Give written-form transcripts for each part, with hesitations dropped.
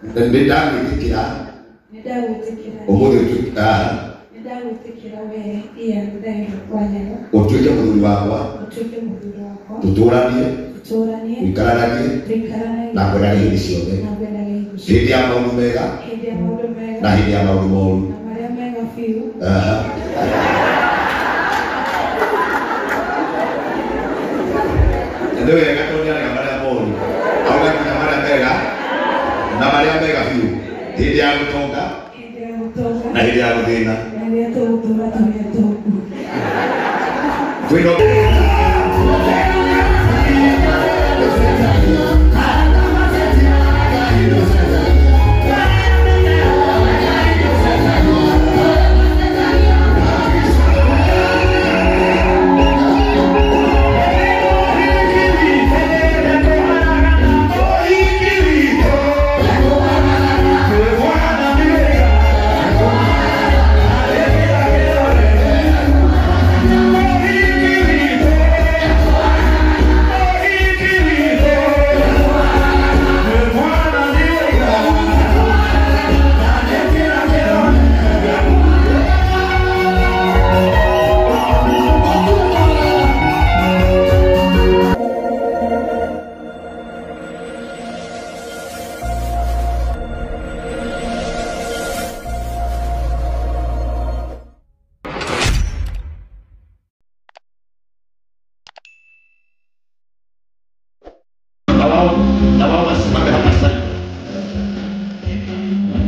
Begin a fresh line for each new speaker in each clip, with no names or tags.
Nĩ ndagwĩtĩkĩra.
Nĩ ndagwĩtĩkĩra.
Ũmũthĩ ũtuĩke
Nĩ ndagwĩtĩkĩra we Ian Thairo Wanyama.
Ũtuĩke mũthuri wakwa.
Ũtuĩke mũthuri wakwa.
Tũtũranie.
Tũtũranie.
Tũikaranagie.
Tũikaranagie.
Na ngwendage hĩndĩ ciothe.
Na ngwendage hĩndĩ ciothe.
Hĩndĩ ya maũndũ mega.
Hĩndĩ ya maũndũ mega.
Na hĩndĩ ya maũndũ moru.
Na marĩa mega biũ.
Nĩ wega tondũ nĩarega marĩa moru. Auga nginya marĩa mega na marĩa mega biũ. Hĩndĩ ya gũtonga.
Hĩndĩ ya gũtonga.
Na hĩndĩ ya gũthĩna.
Na rĩrĩa tũgũtũra tũrĩ atongu.
Kwĩno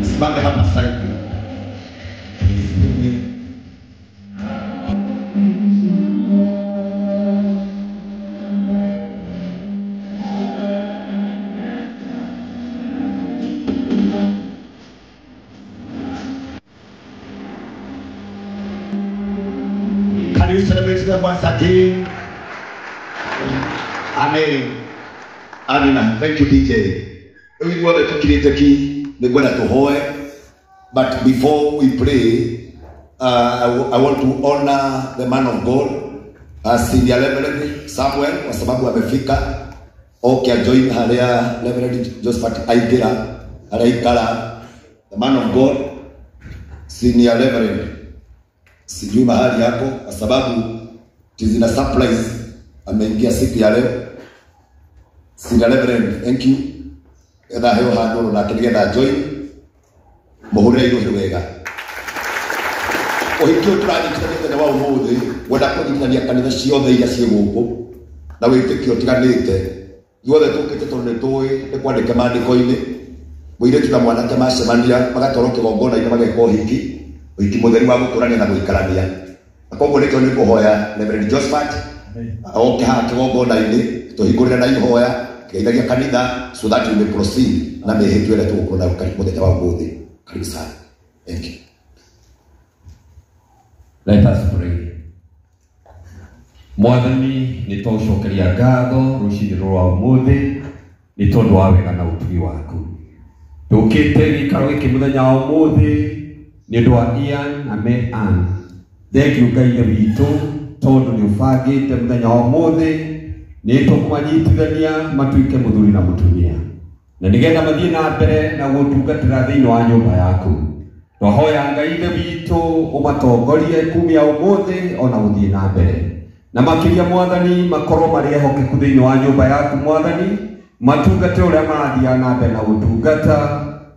Simame hapa sasa. Can you celebrate them once again? Amen. Amina. Thank you, DJ. We want to create key. We're to hoe. But before we pray, I want to honor the man of God, Senior Reverend Samuel, kwa sababu amefika. Okay, join haria Reverend Josephat Aigira, araikara. The man of God, Senior Reverend. Sijui mahali yako kwa sababu tizina surprise ameingia siku ya leo. Senior Reverend, thank you. Etha heo handũ nake nĩgetha join mũhũrĩre irũhĩ wega. Ũhiki ũyũ tũranyitithania mũthenya wa ũmũthĩ wenda kũnyitithania kanitha ciothe iria ciĩ gũkũ na wĩtĩkio ũtiganĩte. Ithuothe tũkĩte tondũ nĩ tũĩ nĩ kwandĩke maandĩko-inĩ mũirĩtu na mwanake macemania magatwarwo kĩgongona-inĩ mageka ũhiki, ũhiki mũtheru wa gũtũrania na gũikarania. Na koguo nĩkĩo nĩ ngũhoya Reverend Josephat oke haha kĩgongona-inĩ tũhingũrĩre na ihoya kĩgeithagia kanitha so that we may proceed na mĩhĩtwa ĩrĩa tũgũkorwo nayo mũthenya wa ũmũthĩ. Karibu sana. Thank you.
Let us pray. Mwathani, nĩ twaũcokeria ngatho rũcinĩ rwa ũmũthĩ nĩ tondũ wa wega na ũtugi waku. Tũkĩte gĩikaro gĩkĩ mũthenya wa ũmũthĩ nĩ ũndũ wa Ian na Mary Ann. Thank you Ngai Ithe witũ tondũ nĩ ũbangĩte mũthenya wa ũmũthĩ nĩ tũkũmanyitithania matuĩke mũthuri na mũtumia na nĩgetha mathiĩ na mbere na gũtungatĩra thĩinĩ wa nyũmba yaku. Twahoya Ngai Ithe witũ ũmatongorie kumia ũmũthĩ ona gũthiĩ na mbere na makĩria Mwathani makorwo marĩ ehokeku thĩinĩ wa nyũmba yaku Mwathani, matungate ũrĩa marathiaga na mbere na gũtungata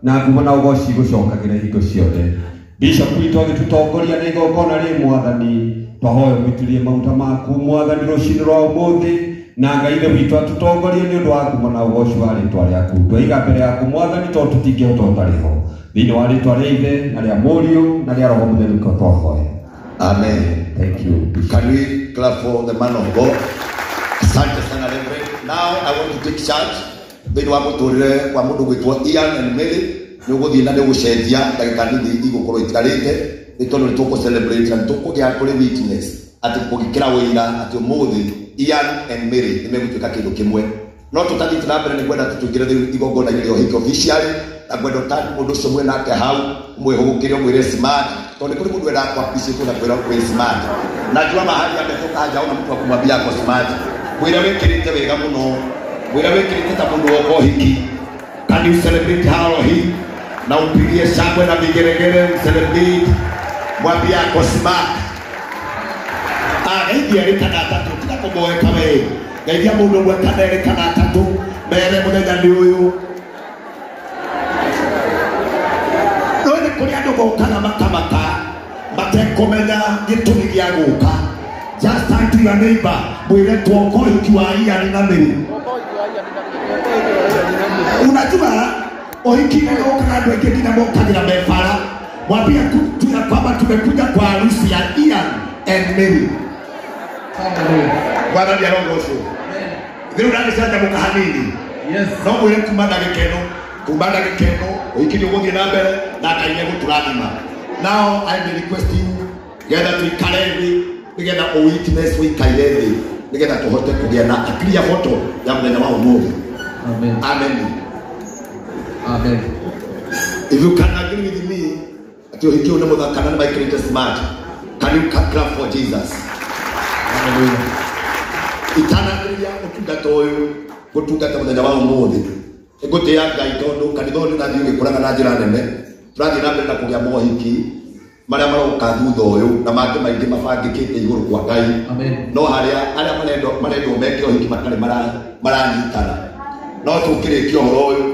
na ngumo na ũgoci gũcokagĩra hingo ciothe. Bishop witũ agĩtũtongoria na igongona rĩ Mwathani, twahoya ũmũitĩrĩrie maguta maku Mwathani rũcinĩ rwa ũmũthĩ na Ngai Ithe witũ atũtongorie nĩ ũndũ wa ngumo na ũgoci wa rĩtwa rĩaku. Twaiga mbere yaku Mwathani tondũ tũtingĩhota ũtarĩ ho. Thĩinĩ wa rĩtwa rĩa Ithe na rĩa Mũriũ na rĩa Roho Mũtheru nĩkĩo twahoya.
Amen.
Thank you.
Can we clap for the man of God? Asante sana Reverend. Now I want to take charge. Thĩinĩ wa mũtũrĩre wa mũndũ gwĩtwo Ian and Mary nĩ ũgũthiĩ na nĩ ũgũcenjia ndagĩka nini igũkorwo itigarĩte nĩ tondũ nĩ tũkũ celebrate na nĩ tũkũgĩa kũrĩ witness atĩ kũgĩkĩra wĩira atĩ ũmũthĩ Ian and Mary nĩ megũtuĩka kĩndũ kĩmwe. No tũtathiĩte na mbere nĩ ngwenda tũtũingĩre rĩu igongona-inĩ rĩa ũhiki officially na ngwenda ũtani mũndũ ũcio mwĩ nake hau mwĩhũgũkĩre ũmwĩre smart tondũ nĩ kũrĩ mũndũ wendaga kũ appreciate na kwĩra wĩ smart. Najua mahali ametoka hajaona mtu wa kumwambia ako smart. Mwĩre wĩkĩrĩte wega mũno, mwĩre wĩkĩrĩte ta mũndũ woka ũhiki. Can you celebrate her or him? Na upigie shangwe na vigeregere, celebrate. Mwambie ako smart. Geithia erĩ kana atatũ, tiga kũmboeka we. Geithia mũndũ ũmwe kana erĩ kana atatũ, mere mũthenya nĩ ũyũ. No nĩ kũrĩ andũ mokaga makamaka matekũmenya gĩtũmi gĩa gũka. Just turn to your neighbor, mwĩre tuoko ũhiki wa Ian na Mary. Unajua ũhiki nĩ ũkaga andũ aingĩ nginya mokagĩra me bara. Mwambie tu ya kwamba tumekuja kwa harusi ya Ian and Mary. Bwana ndiye arogocwo. Rĩu ndagĩcanjamũka hanini.
Yes.
No mwĩre kuma ndagĩka ĩno, kuma ndagĩka ĩno ũhiki nĩ ũgũthiĩ na mbere na Ngai nĩegũtũrathima. Now I will request you getha tũikare thĩ nĩgetha ũ witness ũikaire thĩ nĩgetha tũhote kũgĩa na a clear photo ya mũthenya wa ũmũthĩ.
Amen.
Amen.
Amen.
If you can agree with me atĩ ũhiki ũyũ nĩ mũthaka na nĩ maikarĩte smart, can you clap for Jesus?
Hallelujah.
Itanambĩrĩria ũtungata ũyũ gũtungata mũthenya wa ũmũthĩ nĩngũtĩĩa Ngai tondũ kanitha ũyũ nĩũrathiĩ ũgĩkũraga na njĩra nene. Tũrathiĩ na mbere na kũgĩa mohiki marĩa maroka thutha ũyũ na mangĩ maingĩ mabangĩkĩte igũrũ kwa Ngai.
Amen.
No harĩa arĩa marendwo meke ũhiki matarĩ maranyitana, no tũkĩrĩkia ũhoro ũyũ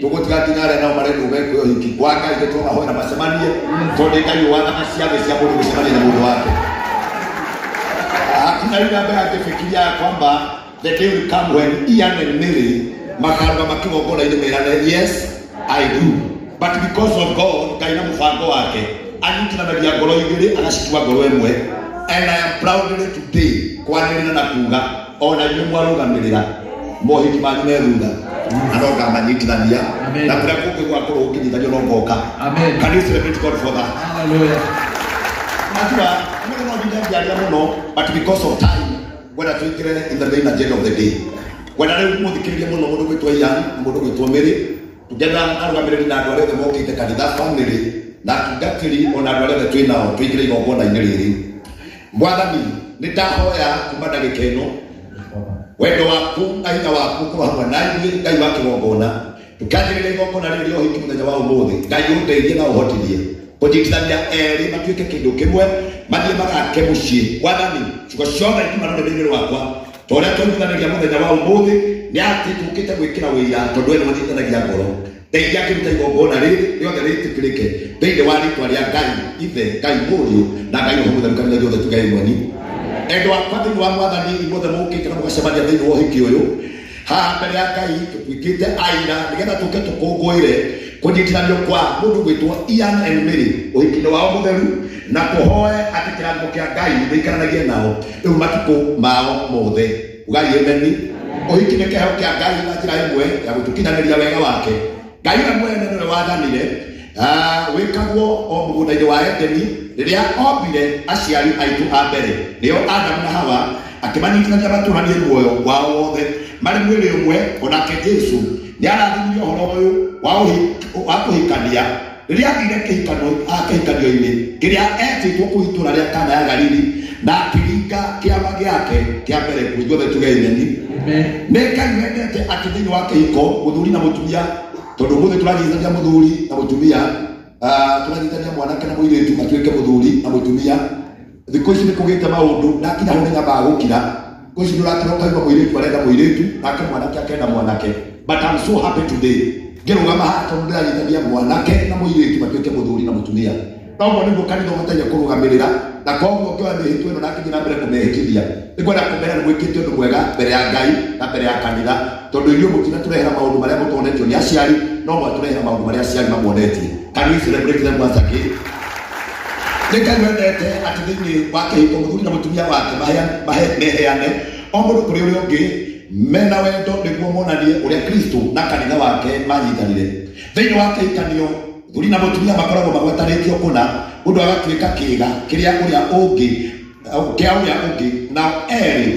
tũgũtiga nginya arĩa nao marendwo meke ũhiki kwa Ngai nĩtũmahoera macemanie tondũ Ngai wathaga ciathĩ cia mũndũ gũcemania na mũndũ wake. Hakuna yule ambaye angefikiria kwamba the day will come when Ian and Mary makarũgama kĩgongona-inĩ merane yes I do, but because of God Ngai na mũbango wake anyitithanagia ngoro igĩrĩ agacitua ngoro ĩmwe. And I am proudly today kwanĩrĩra na kuga ona inyuĩ mwarũgamĩrĩra mohiki manyu me thutha na no ngamanyitithania na kũrĩa kũngĩ gwakorwo gũkĩnyithanio no ngoka.
Amen.
Can you celebrate God for that?
Hallelujah.
Najua mũndũ no nginya ngĩaria mũno, but because of time ngwenda tũingĩre in the main agenda of the day. Ngwenda rĩu mũthikĩrĩrie mũno mũndũ gwĩtwo Ian na mũndũ gwĩtwo Mary together arũgamĩrĩri na andũ arĩa othe mokĩte kanitha family na atungatĩri ona andũ arĩa othe twĩ nao tũingĩre igongona-inĩ rĩrĩ. Mwathani nĩ ndahoya kuma ndagĩka ĩno wendo waku na hinya waku ũkorwo hamwe na ithuĩ Ngai wa kĩgongona tũkĩanjĩrĩria igongona rĩrĩ rĩa ũhiki mũthenya wa ũmũthĩ. Ngai ũndeithie na ũhotithie kũnyitithania erĩ matuĩke kĩndũ kĩmwe mathiĩ magake mũciĩ. Mwathani ciugo ciothe ikiuma rũrĩmĩ-inĩ rwakwa ta ũrĩa twaiguithanĩria mũthenya wa ũmũthĩ nĩ atĩ tũkĩte gwĩkĩra wĩira tondũ we nĩwanyitithanagia ngoro. Ndeithia ngĩruta igongona rĩrĩ rĩothe rĩtĩkĩrĩke thĩinĩ wa rĩtwa rĩa Ngai Ithe, Ngai Mũriũ na Ngai Roho Mũtheru kanitha ithuothe tuge ĩmwe. Endwa akwa thĩinĩ wa Mwathani inyuothe mũkĩte na mũgacemania thĩinĩ wa ũhiki ũyũ haha mbere ya Ngai tũtuĩkĩte aira nĩgetha tũke tũkũngũĩre kũnyitithanio kwa mũndũ gwĩtwo Ian and Mary ũhiki-inĩ wao mũtheru na tũhoe atĩ kĩrathimo kĩa Ngai gĩikaranagie nao rĩu matukũ mao mothe. Ugai ameni. Ũhiki nĩ kĩheo kĩa Ngai na njĩra ĩmwe ya gũtũkinyanĩria wega wake. Ngai we mwene nĩwe wathanire wĩkagwo o mũgũnda-inĩ wa Edeni rĩrĩa ombire aciari aitũ a mbere nĩo Adamu na Hawa akĩmanyitithania matũranie muoyo wao wothe marĩ mwĩrĩ ũmwe. Onake Jesũ nĩarathimire ũhoro ũyũ wa kũhikania rĩrĩa athire kĩhikanio-inĩ kĩrĩa etĩtwo kũu itũũra rĩa Kana ya Galili na akĩringa kĩama gĩake kĩa mbere kũu. Ithuothe tuge ameni. Nĩ Ngai wendete atĩ thĩinĩ wa kĩhiko mũthuri na mũtumia, tondũ ũmũthĩ tũranyitithania mũthuri na mũtumia, tũranyitithania mwanake na mũirĩtu matuĩke mũthuri na mũtumia. Thikũ ici nĩ kũgĩte maũndũ na nginya hau nĩnyambaga gũkira. Thikũ ici nĩũrakĩra ũkaigua mũirĩtu arenda mũirĩtu nake mwanake akenda mwanake, but I'm so happy today ngĩrũgama haha tondũ ndĩranyitithania mwanake na mũirĩtu matuĩke mũthuri na mũtumia. Na ũguo nĩguo kanitha ũbataire kũrũgamĩrĩra, na koguo ngĩoya mĩhĩtwa ĩno na ngĩthiĩ na mbere kũmehĩtithia nĩngwenda kũmera nĩ mwĩkĩte ũndũ mwega mbere ya Ngai na mbere ya kanitha, tondũ inyuĩ mũtinatũrehera maũndũ marĩa mũtonetio nĩ aciari no mwatũrehera maũndũ marĩa aciari mamuonetie. Can we celebrate them once again? Nĩ Ngai wendete atĩ thĩinĩ wa kĩhiko mũthuri na mũtumia wake meheane o mũndũ kũrĩ ũrĩa ũngĩ mena wendo nĩguo monanie ũrĩa Kristo na kanitha wake manyitanire. Thĩinĩ wa kĩhikanio mũthuri na mũtumia makoragwo magwatanĩtio kũna ũndũ agatuĩka kĩĩga kĩrĩa ũrĩa ũngĩ kĩa ũrĩa ũngĩ, nao erĩ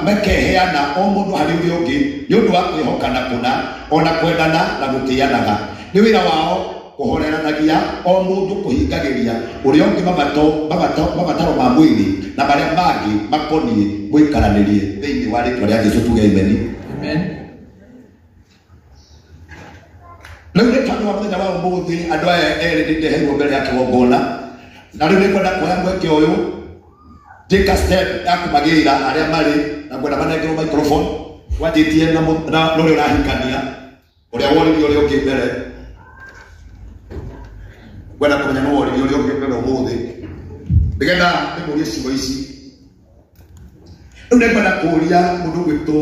makeheana o mũndũ harĩ ũrĩa ũngĩ nĩ ũndũ wa kwĩhokana kũna ona kwendana na gũtĩanaga. Nĩ wĩra wao kũhoreranagia o mũndũ kũhingagĩria ũrĩa ũngĩ mabataro ma mwĩrĩ na marĩa mangĩ makoniĩ mũikaranĩrie thĩinĩ wa rĩtwa rĩa Jesũ tuge ameni.
Amen.
Rĩu nĩ tondũ wa mũthenya wa ũmũthĩ andũ aya erĩ nĩ ndeheirwo mbere ya kĩgongona na rĩu nĩ ngwenda kuoya mweke ũyũ take a step ya kũmagĩra arĩa marĩ na ngwenda manengerwo microphone wanjĩtie na ũrĩa ũrahikania ũrĩa woririe ũrĩa ũngĩ mbere ngwenda kũmenya nũ woririe ũrĩa ũngĩ mbere ũmũthĩ nĩgetha ndĩmũrie ciugo ici. Rĩu nĩ ngwenda kũũria mũndũ ũgwĩtwo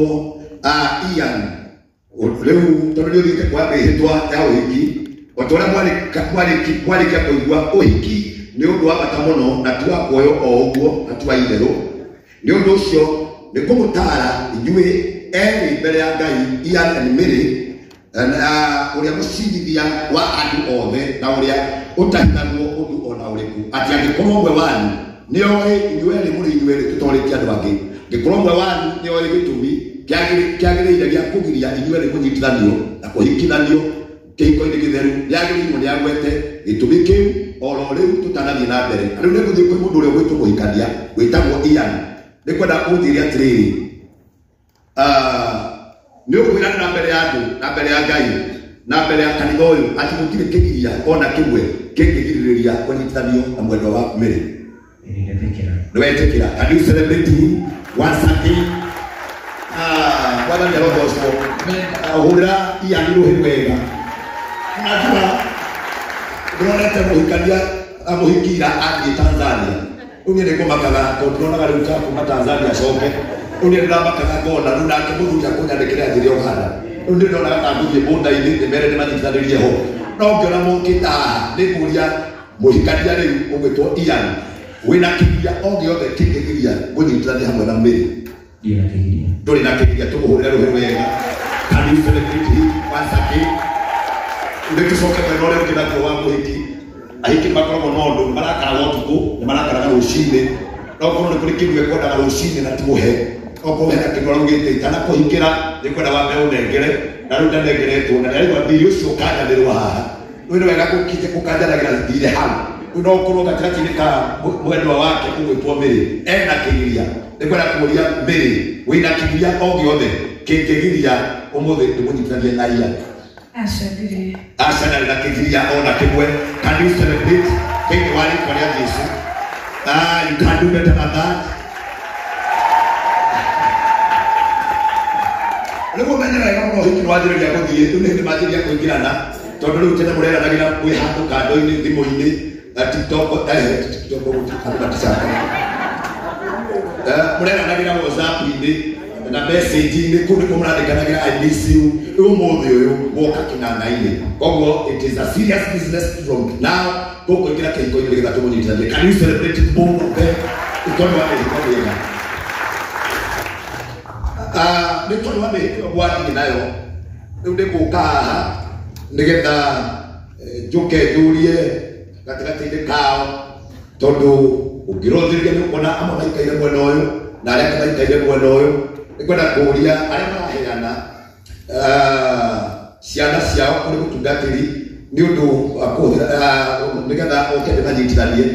Ian rĩu tondũ nĩ ũthiĩte kuoya mĩhĩtwa ya ũhiki o ta ũrĩa mwarĩkia kũigua ũhiki nĩ ũndũ wa bata mũno na ti wa kuoywo o ũguo na ti wa itherũ. Nĩ ũndũ ũcio nĩ ngũmũtaara inyuĩ erĩ mbere ya Ngai Ian and Mary ũrĩa mũcirithia wa andũ othe na ũrĩa ũtahithagwo ũndũ ona ũrĩkũ atĩ angĩkorwo ũmwe wanyu nĩoĩ inyuĩ erĩ mũrĩ inyuĩ erĩ tũtorĩtie andũ angĩ angĩkorwo ũmwe wanyu nĩoĩ gĩtũmi kĩagĩrĩire gĩa kũgiria inyuĩ erĩ kũnyitithanio na kũhikithanio kĩhiko-inĩ gĩtheru nĩagĩrĩirwo nĩagwete gĩtũmi kĩu oro rĩu tũtanathiĩ na mbere. Na rĩu nĩngũthiĩ kwĩ mũndũ ũrĩa ũgwĩtwo mũhikania wĩtagwo Ian nĩngwenda ũnjĩre atĩrĩrĩ nĩ ũkwĩranĩra mbere ya andũ na mbere ya Ngai na mbere ya kanitha ũyũ atĩ gũtirĩ kĩgiria ona kĩmwe kĩngĩgirĩrĩria kũnyitithanio na mwendwa waku Mary. Nĩwetĩkĩra. Can you celebrate him once again? Mwathani arogocwo. Hũrĩra Ian rũhĩ wega. Najua ndĩronete mũhikania mũhiki ira athiĩ Tanzania. Rĩu niĩ nĩngũmakaga tondũ ndĩronaga rĩu ta kuma Tanzania acoke. Rĩu niĩ ndĩramakaga ngona rĩu nake mũthuri akũnyandĩkĩre anjĩre Uganda. Rĩu nĩ ndĩronaga ta ngũthiĩ bũnda-inĩ ndĩmere nĩmanyitithanĩrie ho. No ngĩona mokĩte haha nĩngũria mũhikania rĩu ũgwĩtwo Ian wĩna kĩgiria o gĩothe kĩngĩgiria kũnyitithania hamwe na Mary. Ndũrĩ na kĩgiria tũmũhũrĩre rũhĩ wega. Can you celebrate him once again? Nĩtũcoke mwena ũrĩa ũngĩ naguo wa mũhiki. Ahiki nĩmakoragwo na ũndũ nĩmarakaraga ũtukũ nĩmarakaraga rũcinĩ no korwo nĩ kũrĩ kĩndũ ekwendaga rũcinĩ na timũhe okorwo hena kĩndũ araugĩte itanakũhikĩra nĩngwenda wambe ũnengere na rĩu ndanengeretwo na nĩaraigua thirĩ ũcio ũkanjanĩrwo haha. Rĩu nĩ wega gũkanjanagĩra thirĩ hau. Rĩu no ũkorwo gatagatĩ-inĩ ka mwendwa wake ũgwĩtwo Mary ena kĩgiria. Nĩngwenda kũũria Mary wĩna kĩgiria o gĩothe kĩngĩgiria ũmũthĩ ndĩmũnyitithanie na Ian?
Aca ndirĩ.
Aca ndarĩ na kĩgiria ona kĩmwe. Can you celebrate thĩinĩ wa rĩtwa rĩa Jesũ? You can do better than that. Rĩu ũmenye wega mũno ũhiki nĩwanjĩrĩria gũthiĩ rĩu nĩ hĩndĩ manjĩrĩria kũingĩrana tondũ rĩu tene mũreranagĩra mwĩ handũ kando-inĩ thimũ-inĩ na TikTok TikTok andũ maticakaga mũreranagĩra WhatsApp-inĩ na message-inĩ kũu nĩkuo mũrandĩkanagĩra I miss you. Rĩu ũmũthĩ ũyũ woka kĩng'ang'a-inĩ koguo it is a serious business from now tũkũingĩra kĩhiko-inĩ nĩgetha tũmũnyitithanie. Can you celebrate both of them nĩ tondũ wa mĩhĩko mĩega? Nĩ tondũ wa mĩhĩko ĩyo mwathiĩ nayo rĩu nĩngũka haha nĩgetha njũke njũrie gatagatĩ-inĩ kao tondũ ũngĩrothĩrĩria nĩ ũkuona amwe maikaire mwena ũyũ na arĩa angĩ maikaire mwena ũyũ. Nĩngwenda kũũria arĩa maraheana ciana ciao kũrĩ mũtungatĩri nĩ ũndũ wa kũhũthĩra nĩgetha oke ndĩmanyitithanie.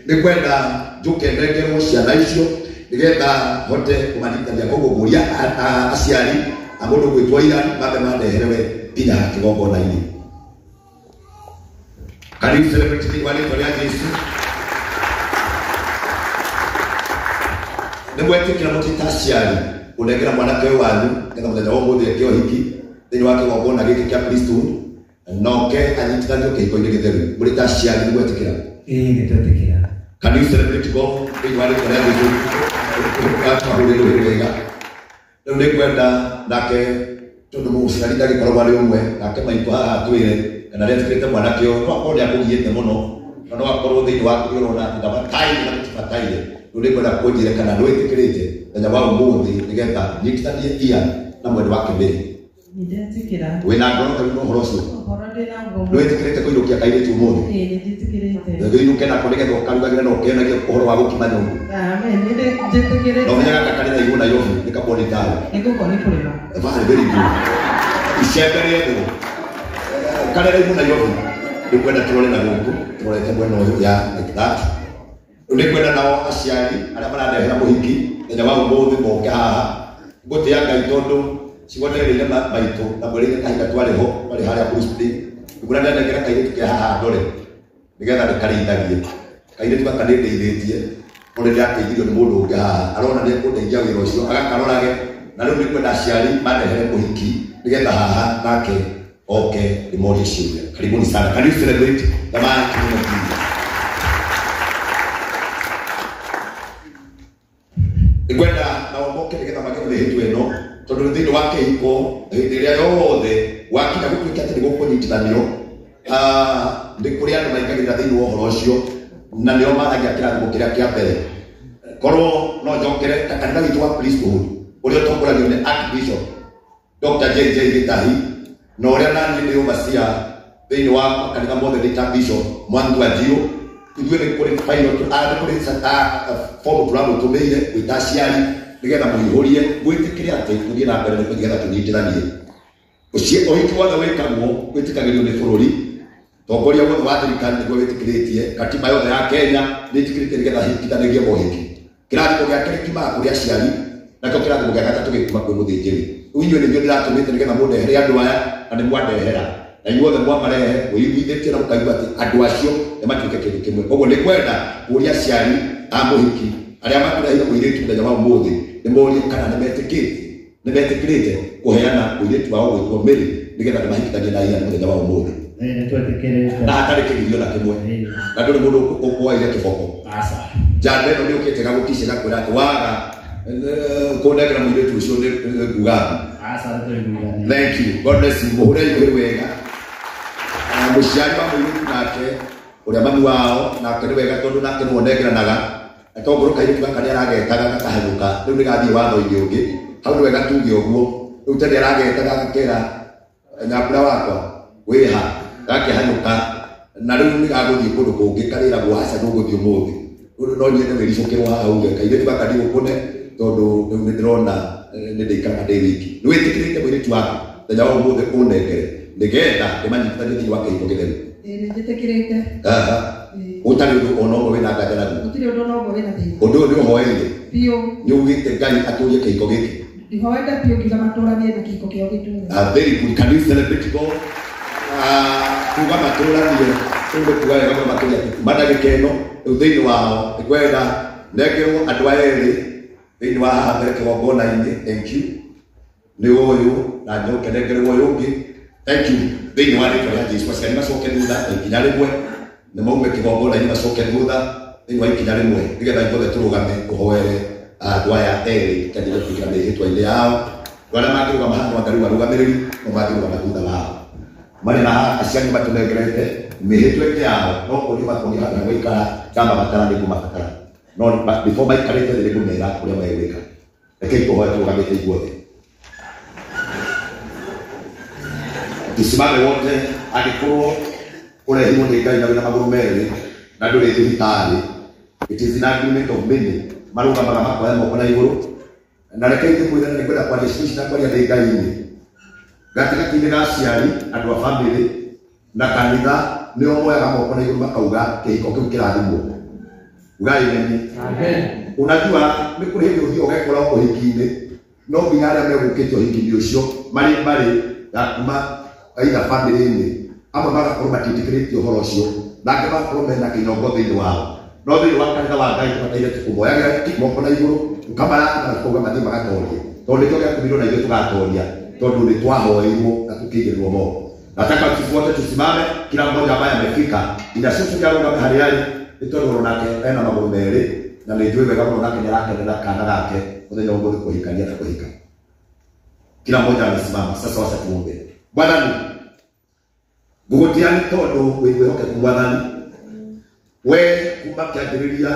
Nĩngwenda njũke nengerwo ciana icio nĩgetha hote kũmanyitithania. Koguo ngũria aciari a mũndũ ũgwĩtwo Ian mambe mandehere we nginya kĩgongona-inĩ. Can you celebrate thĩinĩ wa rĩtwa rĩa Jesũ? Nĩ mwetĩkĩra mũtĩ ta aciari kũnengera mwanake ũyũ wanyu nĩgetha mũthenya wa ũmũthĩ eke ũhiki thĩinĩ wa kĩgongona gĩkĩ kĩa priesthood noke anyitithanio kĩhiko-inĩ gĩtheru. Mũrĩ ta aciari nĩ mwetĩkĩra?
Ĩĩ nĩtwetĩkĩra.
Can you celebrate God thĩinĩ wa rĩtwa rĩa Jesũ? Twahũrĩre rũhĩ wega. Rĩu nĩngwenda nake tondũ mũciari ndagĩkoragwo arĩ ũmwe nake maitũ haha atwĩre kana nĩetĩkĩrĩte mwanake ũyũ no akorwo nĩakũgiĩte mũno na no akorwo thĩinĩ waku nĩũrona atĩ ndabataire na gũtibataire. Rĩu nĩngwenda kũnjĩre kana nĩwĩtĩkĩrĩte mũthenya wa ũmũthĩ nĩgetha nyitithanie Ian na mwendwa wake Mary.
Nĩndetĩkĩra.
Wĩna ngoro theru na ũhoro ũcio?
Ũhoro ndĩnaguo.
Nĩwĩtĩkĩrĩte kũinũkia kairĩtu ũmũthĩ?
Ĩĩ nĩnjĩtĩkĩrĩte.
Wĩinũke nako nĩgetha ũkarugagĩre na ũkenagie ũhoro wa gũkima nyũngũ.
Amen. Nĩnjĩtĩkĩrĩte.
Na ũmenyaga ta karĩ na igũ Nairobi nĩkabwo nĩ tawe.
Nĩngũkorwo nĩ kũrĩma.
Very, very good. Icembe rĩethwo. Karĩ na igũ Nairobi. Nĩngwenda tũrore na gũkũ tũrorete mwena ũyũ ya like that. Rĩu nĩngwenda nao aciari arĩa marandehera mũhiki mũthenya wa ũmũthĩ moke haha. Ngũtĩĩa Ngai tondũ cigonereire maitũ na mwĩrĩire kahinda twarĩ ho twarĩ harĩa Bruce Lee. Ngwĩra ndanengera kairĩtu ke haha ndore nĩgetha ndĩkarĩithagie. Kairĩtu gaka nĩ ndeithĩtie no nĩ ndĩrateithirio nĩ mũndũ ũngĩ haha arona nĩ ekũndeithia wĩra ũcio agakarorage na rĩu nĩngwenda aciari mandehere mũhiki nĩgetha haha nake oke ndĩmorie ciũria. Karibuni sana. Can you celebrate the mighty name of Jesus? Ngwenda nao moke nĩgetha magĩe mĩhĩtwa ĩno tondũ thĩinĩ wa kĩhiko hĩndĩ ĩrĩa yothe wakinya gũtuĩka atĩ nĩ gũkũnyitithanio nĩ kũrĩ andũ maingagĩrĩra thĩinĩ wa ũhoro ũcio na nĩo maragia kĩrathimo kĩrĩa kĩa mbere. Korwo no njokere ta kanitha witũ wa priesthood ũrĩa ũtongoragio nĩ Archbishop Dr. JJ Gĩtahi na ũrĩa naniĩ ndĩ overseer thĩinĩ wa kanitha mothe ndĩ ta Bishop Mwangi wa Njiũ. Ithuĩ nĩ kũrĩ pilot nĩ kũrĩ form tũramũtũmĩire gwĩta aciari nĩgetha mũihũrie mwĩtĩkĩre atĩ tũthiĩ na mbere nĩgetha tũnyitithanie. Ũhiki wothe wĩkagwo wĩtĩkagĩrio nĩ bũrũri tongoria wothe wa thirikari nĩguo wĩtĩkĩrĩtie katiba yothe ya Kenya nĩĩtĩkĩrĩtie nĩgetha hikithanagie mohiki. Kĩrathimo gĩa kerĩ kiumaga kũrĩ aciari nakĩo kĩrathimo gĩa gatatũ gĩkiuma kwĩ mũthĩnjĩri. Rĩu inyuĩ nĩnyuĩ ndĩratũmĩte nĩgetha mũndehere andũ aya na nĩ mwandehera na inyuothe mwamarehe mwĩiguithĩtie na mũkaigua atĩ andũ acio nĩ matuĩke kĩndũ kĩmwe. Koguo nĩ kwenda kũria aciari a mũhiki arĩa matũreheire mũirĩtu mũthenya wa ũmũthĩ nĩ morie kana nĩ metĩkĩrĩte kũheana mũirĩtu wao gwĩtwo Mary nĩgetha ndĩmahikithanie na Ian mũthenya wa ũmũthĩ. Na hatarĩ kĩgirio na kĩmwe na ndũrĩ mũndũ ũkwoire kĩboko. Njamba ĩno nĩ ũkĩte gagũticia gakwĩra atĩ waga kũnengera mũirĩtu ũcio nĩ nguga. Thank you. God bless you. Mũhũre igũrũ wega. Mũciari wa mũirĩtu nake ũrĩa mami wao nake nĩ wega tondũ nake nĩwe ũnengeranaga na tongorwo kairĩtu gaka nĩ aragetaga gakahanyũka rĩu nĩ gathiĩ watho-inĩ ũngĩ hau nĩ wega tuge ũguo rĩu tene aragetaga gakera nyambura wakwa wĩha gakĩhanyũka na rĩu nĩ gagũthiĩ kũndũ kũngĩ karĩragwo aca ndũgũthiĩ ũmũthĩ rĩu no nyende wĩricũkĩrwo haha uge kairĩtu gaka ndigũkũne tondũ rĩu nĩ ndĩrona nĩ ndĩikaraga ndĩ wiki. Nĩ wĩtĩkĩrĩte mũirĩtu waku mũthenya wa ũmũthĩ ũnengere nĩgetha ndĩmanyitithanie thĩinĩ wa kĩhiko gĩtheru?
Nĩ njĩtĩkĩrĩte.
Ũtarĩ ũndũ ona ũmwe wĩna nganja naguo?
Gũtirĩ ũndũ ona ũmwe wĩna thĩna.
Ũndũ ũyũ nĩ ũhoeire?
Biũ.
Nĩ ugĩte Ngai atũrie kĩhiko gĩkĩ?
Ndihoete biũ ngiuga matũranie na kĩhiko kĩao gĩtũre.
Very good. Can you celebrate God? Kuga matũranie rĩu nĩ kuga wega mũno makĩria kuma ndagĩka ĩno rĩu thĩinĩ wao nĩ kwenda nengerwo andũ aya erĩ thĩinĩ wa haha mbere kĩgongona-inĩ. Thank you. Nĩ ũyũ na njoke nengerwo ũyũ ũngĩ. Thank you. Thĩinĩ wa rĩtwa rĩa Jesũ aciari macoke thutha na ikinya rĩmwe nĩ maume kĩgongona-inĩ macoke thutha thĩinĩ wa ikinya rĩmwe nĩgetha ithuothe tũrũgame tũhoere andũ aya erĩ tũkanjĩrĩria kũingĩra mĩhĩtwa-inĩ yao. Andũ arĩa mangĩrũgama haha no anga rĩu arũgamĩrĩri no mangĩrũgama thutha wao marĩ na haha aciari matũnengerete mĩhĩtwa ĩngĩ yao no kũrio makonia handũ ha gũikara ndamabatara nĩ ngũmabatara no before maikarĩte thĩ nĩngũmera ũrĩa megwĩka. Rekei tũhoe tũrũgamĩte ithuothe. Tusimame wote angĩkorwo ũrehirwo nĩ Ngai na wĩna magũrũ merĩ na ndũrĩ thibitarĩ. It is an agreement of many marũgamaga makoya moko na igũrũ na rekei ngĩkwĩra nĩ ngwenda kwaria ciugo ici na kwaria ndĩ Ngai-inĩ gatagatĩ-inĩ ga aciari andũ a bamĩrĩ na kanitha nĩo moyaga moko na igũrũ makauga kĩhiko kĩu kĩrathimwo. Ugai nini. Unajua nĩ kũrĩ hĩndĩ ũthiaga ũgekora ũhiki-inĩ no nginya arĩa megũkĩte ũhiki-inĩ ũcio marĩ ya kuma aitha bamĩrĩ-inĩ amwe magakorwo matiĩtĩkĩrĩtie ũhoro ũcio na angĩ magakorwo mena kĩnyongo thĩinĩ wao no thĩinĩ wa kanitha wa Ngai tũbataire kũmoyagĩra moko na igũrũ tũkamarathima na tũkauga mathiĩ magatorie tondũ nĩkĩo gĩatũmirwo na ithuĩ tũgatoria tondũ nĩ twahoeirwo na tũkĩigĩrĩrwo moko. Nataka sisi wote tusimame, kila mmoja ambaye amefika ina sisi tukarũgame harĩa arĩ nĩ tondũ onake ena magũrũ merĩ na nĩ njũĩ wega mũno nake nĩ arakenera kana gake mũthenya ũmũthĩ kũhikania na kũhika. Kila mmoja amesimama. Sasa wacha tuombe. Mwathani ngũgũtĩa nĩ tondũ wĩ mwĩhokeku Mwathani we kuma kĩambĩrĩria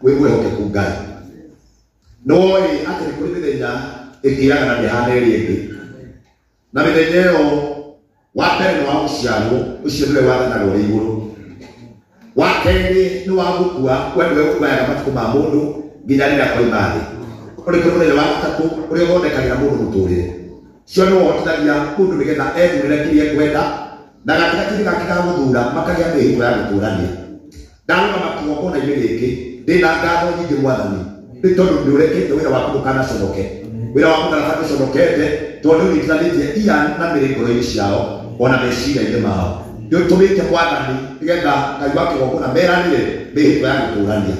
wĩ mwĩhokeku Ngai nĩwoĩ atĩ nĩ kũrĩ mĩthenya ĩthiaga na ndĩhana ĩrĩa ĩngĩ na mĩthenya ĩyo wa mbere nĩ wa gũciarwo ũcio nĩwe wathanaga ũrĩ igũrũ wa kerĩ nĩ wa gũkua we nĩwe ũkuaga matukũ ma mũndũ nginya rĩrĩa akoima thĩ. Ũrĩ kũrĩ mũthenya wa gatatũ ũrĩa ũthondekagĩra mũndũ mũtũrĩre cio nĩwe ũhotithagia mũndũ nĩgetha ethurĩre kĩrĩa ekwenda na gatagatĩ gake ga gũthura makagĩa mĩhĩtwa ya gũtũrania. Ndarũgama kĩgongona-inĩ gĩkĩ ndĩna ngatho nyingĩ Mwathani nĩ tondũ nĩ ũrekete wĩra waku ndũkanaconoke wĩra wa mũtharaba ndũconokete tondũ nĩ ũnyitithanĩtie Ian na Mary ngoro-inĩ ciao ona meciria-inĩ mao. Nĩ ũtũmĩte mwathani nĩgetha Ngai wa kĩgongona meranĩre mĩhĩtwa ya gũtũrania.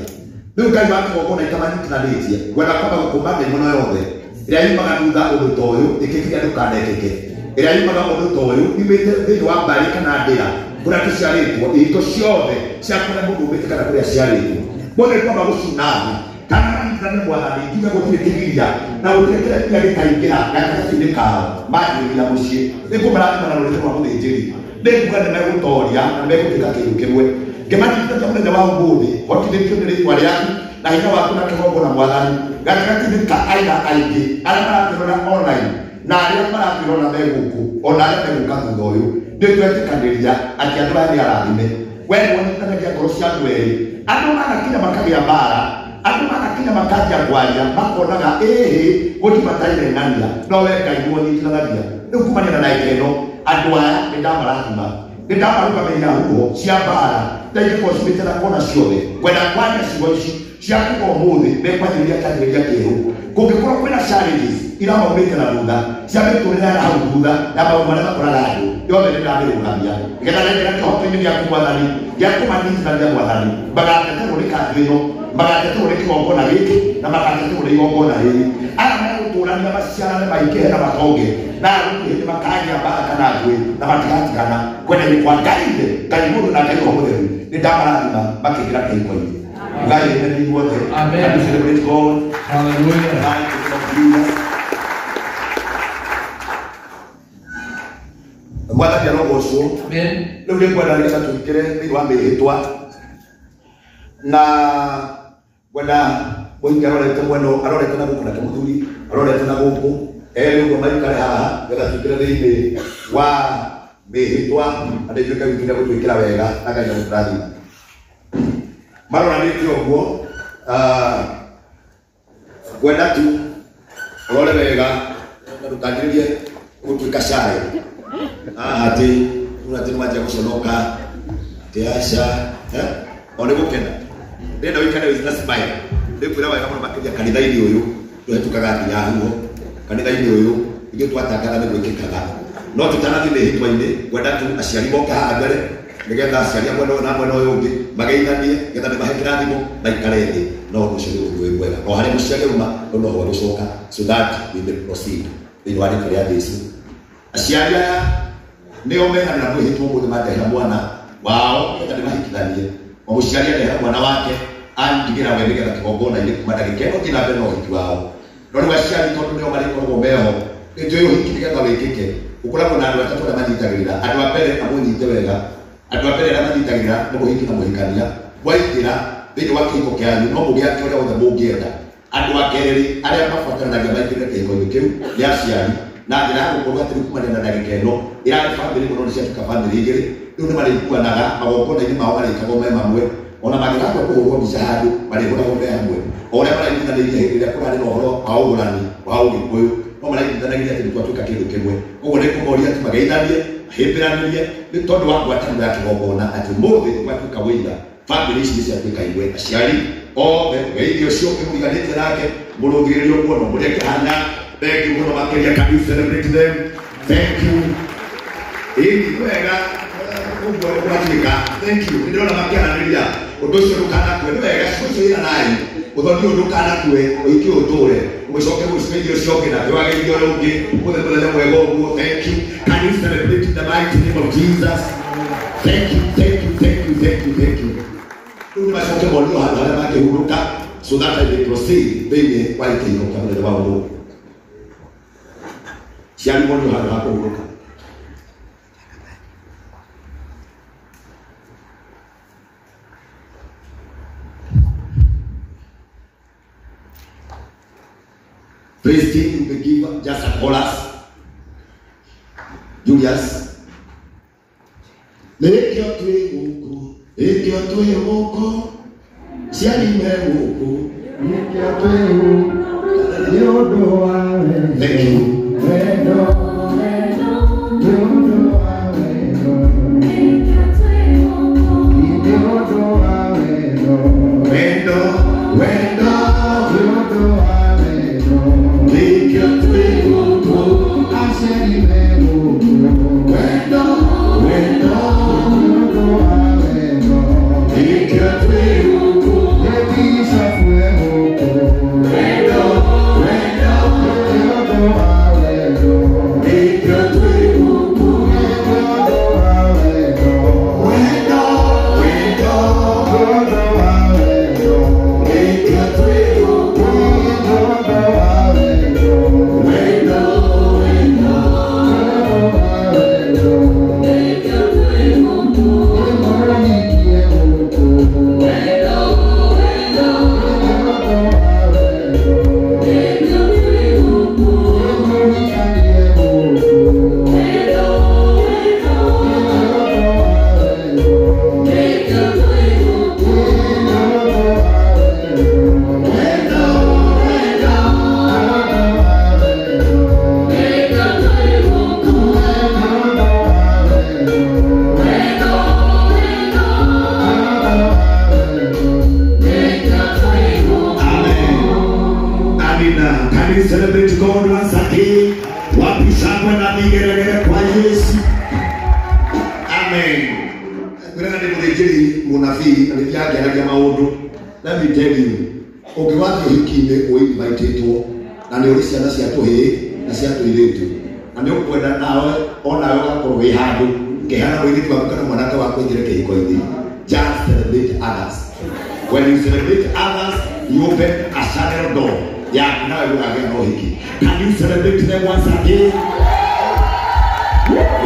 Rĩu Ngai wa kĩgongona itamanyitithanĩtie ngwenda kwamba gũkũma ndaimono yothe ĩrĩa yumaga thutha ũndũ ta ũyũ ĩkĩkire ndũkanekĩke, ĩrĩa yumaga ũndũ ta ũyũ yumĩte thĩinĩ wa mbarĩ kana ndĩra kũrĩa tũciarĩtwo, ihiko ciothe cia kũrĩa mũndũ umĩte kana kũrĩa aciarĩtwo mothe kwamba gũcina thĩ kana manyitithanie mwathani nginya gũtirĩ kĩgiria na gũtirĩ kĩrĩa nginya gĩkaingĩra gatagatĩ-inĩ kao manjĩrĩria mũciĩ. Nĩngũmarathima na rũrĩmĩ rwa mũthĩnjĩri, nĩnguga nĩmegũtoria na nĩmegũtuĩka kĩndũ kĩmwe. Ngĩmanyitithania mũthenya wa ũmũthĩ hotithĩtio nĩ rĩtwa rĩaku na hinya waku na kĩgongona mwathani gatagatĩ-inĩ ka aira aingĩ arĩa maratwĩrora online na arĩa maratwĩrora me gũkũ ona arĩa megũka thutha ũyũ, nĩtwetĩkanĩria atĩ andũ aya nĩ arathime. We nĩwonyitithanagia ngoro cia andũ erĩ, andũ manakinya makagĩa mbara, andũ manakinya makanjia kwaria makonaga ĩhĩ gũtirĩ matairenania, no we Ngai nĩwonyitithanagia. Rĩu kumania na ndagĩka ĩno andũ aya nĩndamarathima, nĩndamarũgamĩrĩra huho cia mbara ndaingĩkorwo cumĩte na kona ciothe. Ngwenda kwaria ciugo ici cia kuga ũmũthĩ mekwanjĩrĩria kĩanjĩrĩria kĩerũ. Kũngĩkorwo kwĩna challenges iramaumĩte na thutha cia mĩtũrĩre ya hau thutha ya maũndũ marĩa makoraga andũ yothe nĩndamĩrũgamia nĩgetha nengera kĩhoto-inĩ gĩaku mwathani gĩa kũmanyitithania mwathani, magateterwo nĩ kanjũ ĩno, magateterwo nĩ kĩgongona gĩkĩ na magateterwo nĩ igongona rĩrĩ. Aya megũtũrania maciarane maingĩhe na matonge na gũtirĩ hĩndĩ makagĩa mbara kana ngũĩ na matigatigana. Kwenda-inĩ kwa Ngai ithe, Ngai mũndũ na Ngai Roho Mũtheru nĩndamarathima makĩingĩra kĩhiko-inĩ. Ngai amen ithuothe.
Amen.
And we celebrate God.
Hallelujah.
Thank you, Lord Jesus. Mwathani arogocwo.
Amen.
Rĩu nĩngwenda nĩgetha tũingĩre thĩinĩ wa mĩhĩtwa na ngwenda mũhiki arorete mwena arorete na gũkũ nake mũthuri arorete na gũkũ erĩ ũguo maikare haha nĩgetha tũingĩre thĩinĩ wa mĩhĩtwa na ndĩtuĩke witũ nĩegũtwĩkĩra wega na Ngai nĩegũtũrathima. Maroranĩte ũguo, ngwenda tu ũrore wega na ndũkanjĩrĩrie gũtuĩka shy haha atĩ rĩu atĩ nĩwanjia gũconoka atĩ aca, o nĩ gũkena. Ndĩrenda ũikare with a smile. Nĩngwĩra wega mũno makĩria kanitha-inĩ ũyũ ndũhetũkaga nginya huho. Kanitha-inĩ ũyũ ithuĩ twatangatha nĩ gwĩkĩkaga, no tũtanathiĩ mĩhĩtwa-inĩ ngwenda tu aciari moke haha mbere nĩgetha aciari a mwena ũyũ na mwena ũyũ ũngĩ mageithanie nĩgetha nĩmahe kĩrathimo maikare thĩ. No ũndũ ũcio nĩ ũndũ wĩ mwega, o harĩa mũciari auma rĩu noho egũcoka, so that we may proceed thĩinĩ wa rĩtwa rĩa Jesũ. Aciari aya nĩo mehanĩra mwĩhĩtwa ũmũthĩ mandehera mwana wao nĩgetha ndĩmahikithanie. O mũciari andehera mwana wake andigĩra we nĩgetha kĩgongona-inĩ kuma ndagĩka ĩno nginya mbere na ũhiki wao. No rĩu aciari tondũ nĩo marĩkoragwo meho, nĩnjũĩ ũhiki nĩgetha wĩkĩke ũkoragwo na andũ atatũ arĩa manyitagĩrĩra. Andũ a mbere amũnyite wega, andũ a mbere arĩa manyitagĩrĩra nĩ mũhiki na mũhikania. Mwaingĩra thĩinĩ wa kĩhiko kĩanyu no mũgĩake ũrĩa wothe mũngĩenda. Andũ a kerĩ arĩa mabataranagia maingĩrĩre kĩhiko-inĩ kĩu nĩ aciari, na njĩra ya gũkorwo atĩ rĩu kumania na ndagĩka ĩno ĩrarĩ bamĩrĩ mũno nĩ ciatuĩka bamĩrĩ igĩrĩ. Rĩu nĩ marĩiguanaga magongona-inĩ mao marĩkagwo me mamwe, ona mangĩgatua kũhũrwo mbica handũ marĩhũragwo me hamwe. O ũrĩa maraiguithanĩirie hĩndĩ ĩrĩa kũrarĩ na ũhoro wa ũgũrani wa ũgĩkũyũ, no maraiguithanagĩria atĩ nĩ twatuĩka kĩndũ kĩmwe. Ũguo nĩ kũmoria atĩ mageithanie, mahĩmbĩranĩrie nĩ tondũ wa ngwatanĩro ya kĩgongona atĩ ũmũthĩ gwatuĩka wũira bamĩrĩ ici nĩ ciatuĩka imwe. Aciari othe ũgeithio ũcio ũkĩmũriganĩtie nake mũrũngĩrĩrie ũguo no mũrĩa kĩhana. Thank you mũno makĩria. Can you celebrate them? Thank you. Ĩĩ nĩ wega ũguo gwatuĩka. Thank you. Nĩndĩrona makĩaranĩria ũndũ ũcio ndũkanakue. Nĩ wega ciugo icio iranai ũthoni ũyũ ndũkanakue, ũhiki ũyũ ũtũre ũgĩcoke gũcigeithio ũcio ũngĩ nake wageithio ũrĩa ũngĩ. Ũmũthĩ mũthenya mwega ũguo. Thank you. Can you celebrate in the mighty name of Jesus? Thank you, thank you, thank you, thank you, thank you. Rĩu nĩ macoke monio handũ harĩa mangĩhurũka so that I may proceed thĩinĩ wa kĩhiko kĩa mũthenya wa ũmũthĩ. Ciari monio handũ ha kũhurũka. Praise team, you may give just a chorus. Julius. Nĩkĩo twĩ gũkũ, nĩkĩo twĩ gũkũ, ciari me gũkũ.
Nĩkĩo twĩ gũkũ, nĩ ũndũ wa wendo.
Thank you.
Wendo, nĩ ũndũ wa wendo. Nĩ ũndũ wa wendo.
Wendo, wendo,
Nĩ ũndũ wa wendo.
nĩkĩo twĩ gũkũ.
Aciari me gũkũ.
Wendo, wendo, Amen. Ngwĩraga nĩ mũthĩnjĩri mũnabii na nĩ thiaga ngĩaragia maũndũ. Let me tell you, ũngĩwathiĩ ũhiki-inĩ ũinvitĩtwo na nĩ ũrĩ ciana cia tũhĩĩ na cia tũirĩtu na nĩ ũkwenda nawe onawe ũgakorwo wĩ handũ ngĩhana mũirĩtu waku kana mwanake waku aingĩre kĩhiko-inĩ. Just celebrate others. When you celebrate others, you open a channel door yaku nawe ũgagĩa na ũhiki. Can you celebrate them once again?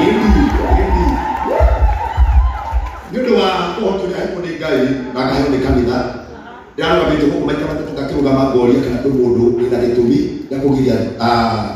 Indeed, indeed. Nĩ ũndũ wa ũhoti ũrĩa ahetwo nĩ Ngai na akaheo nĩ kanitha, ndĩrarũgamĩte gũkũ maita matatũ ngakĩrũgama ngoria kana kwĩ mũndũ wĩna gĩtũmi gĩa kũgiria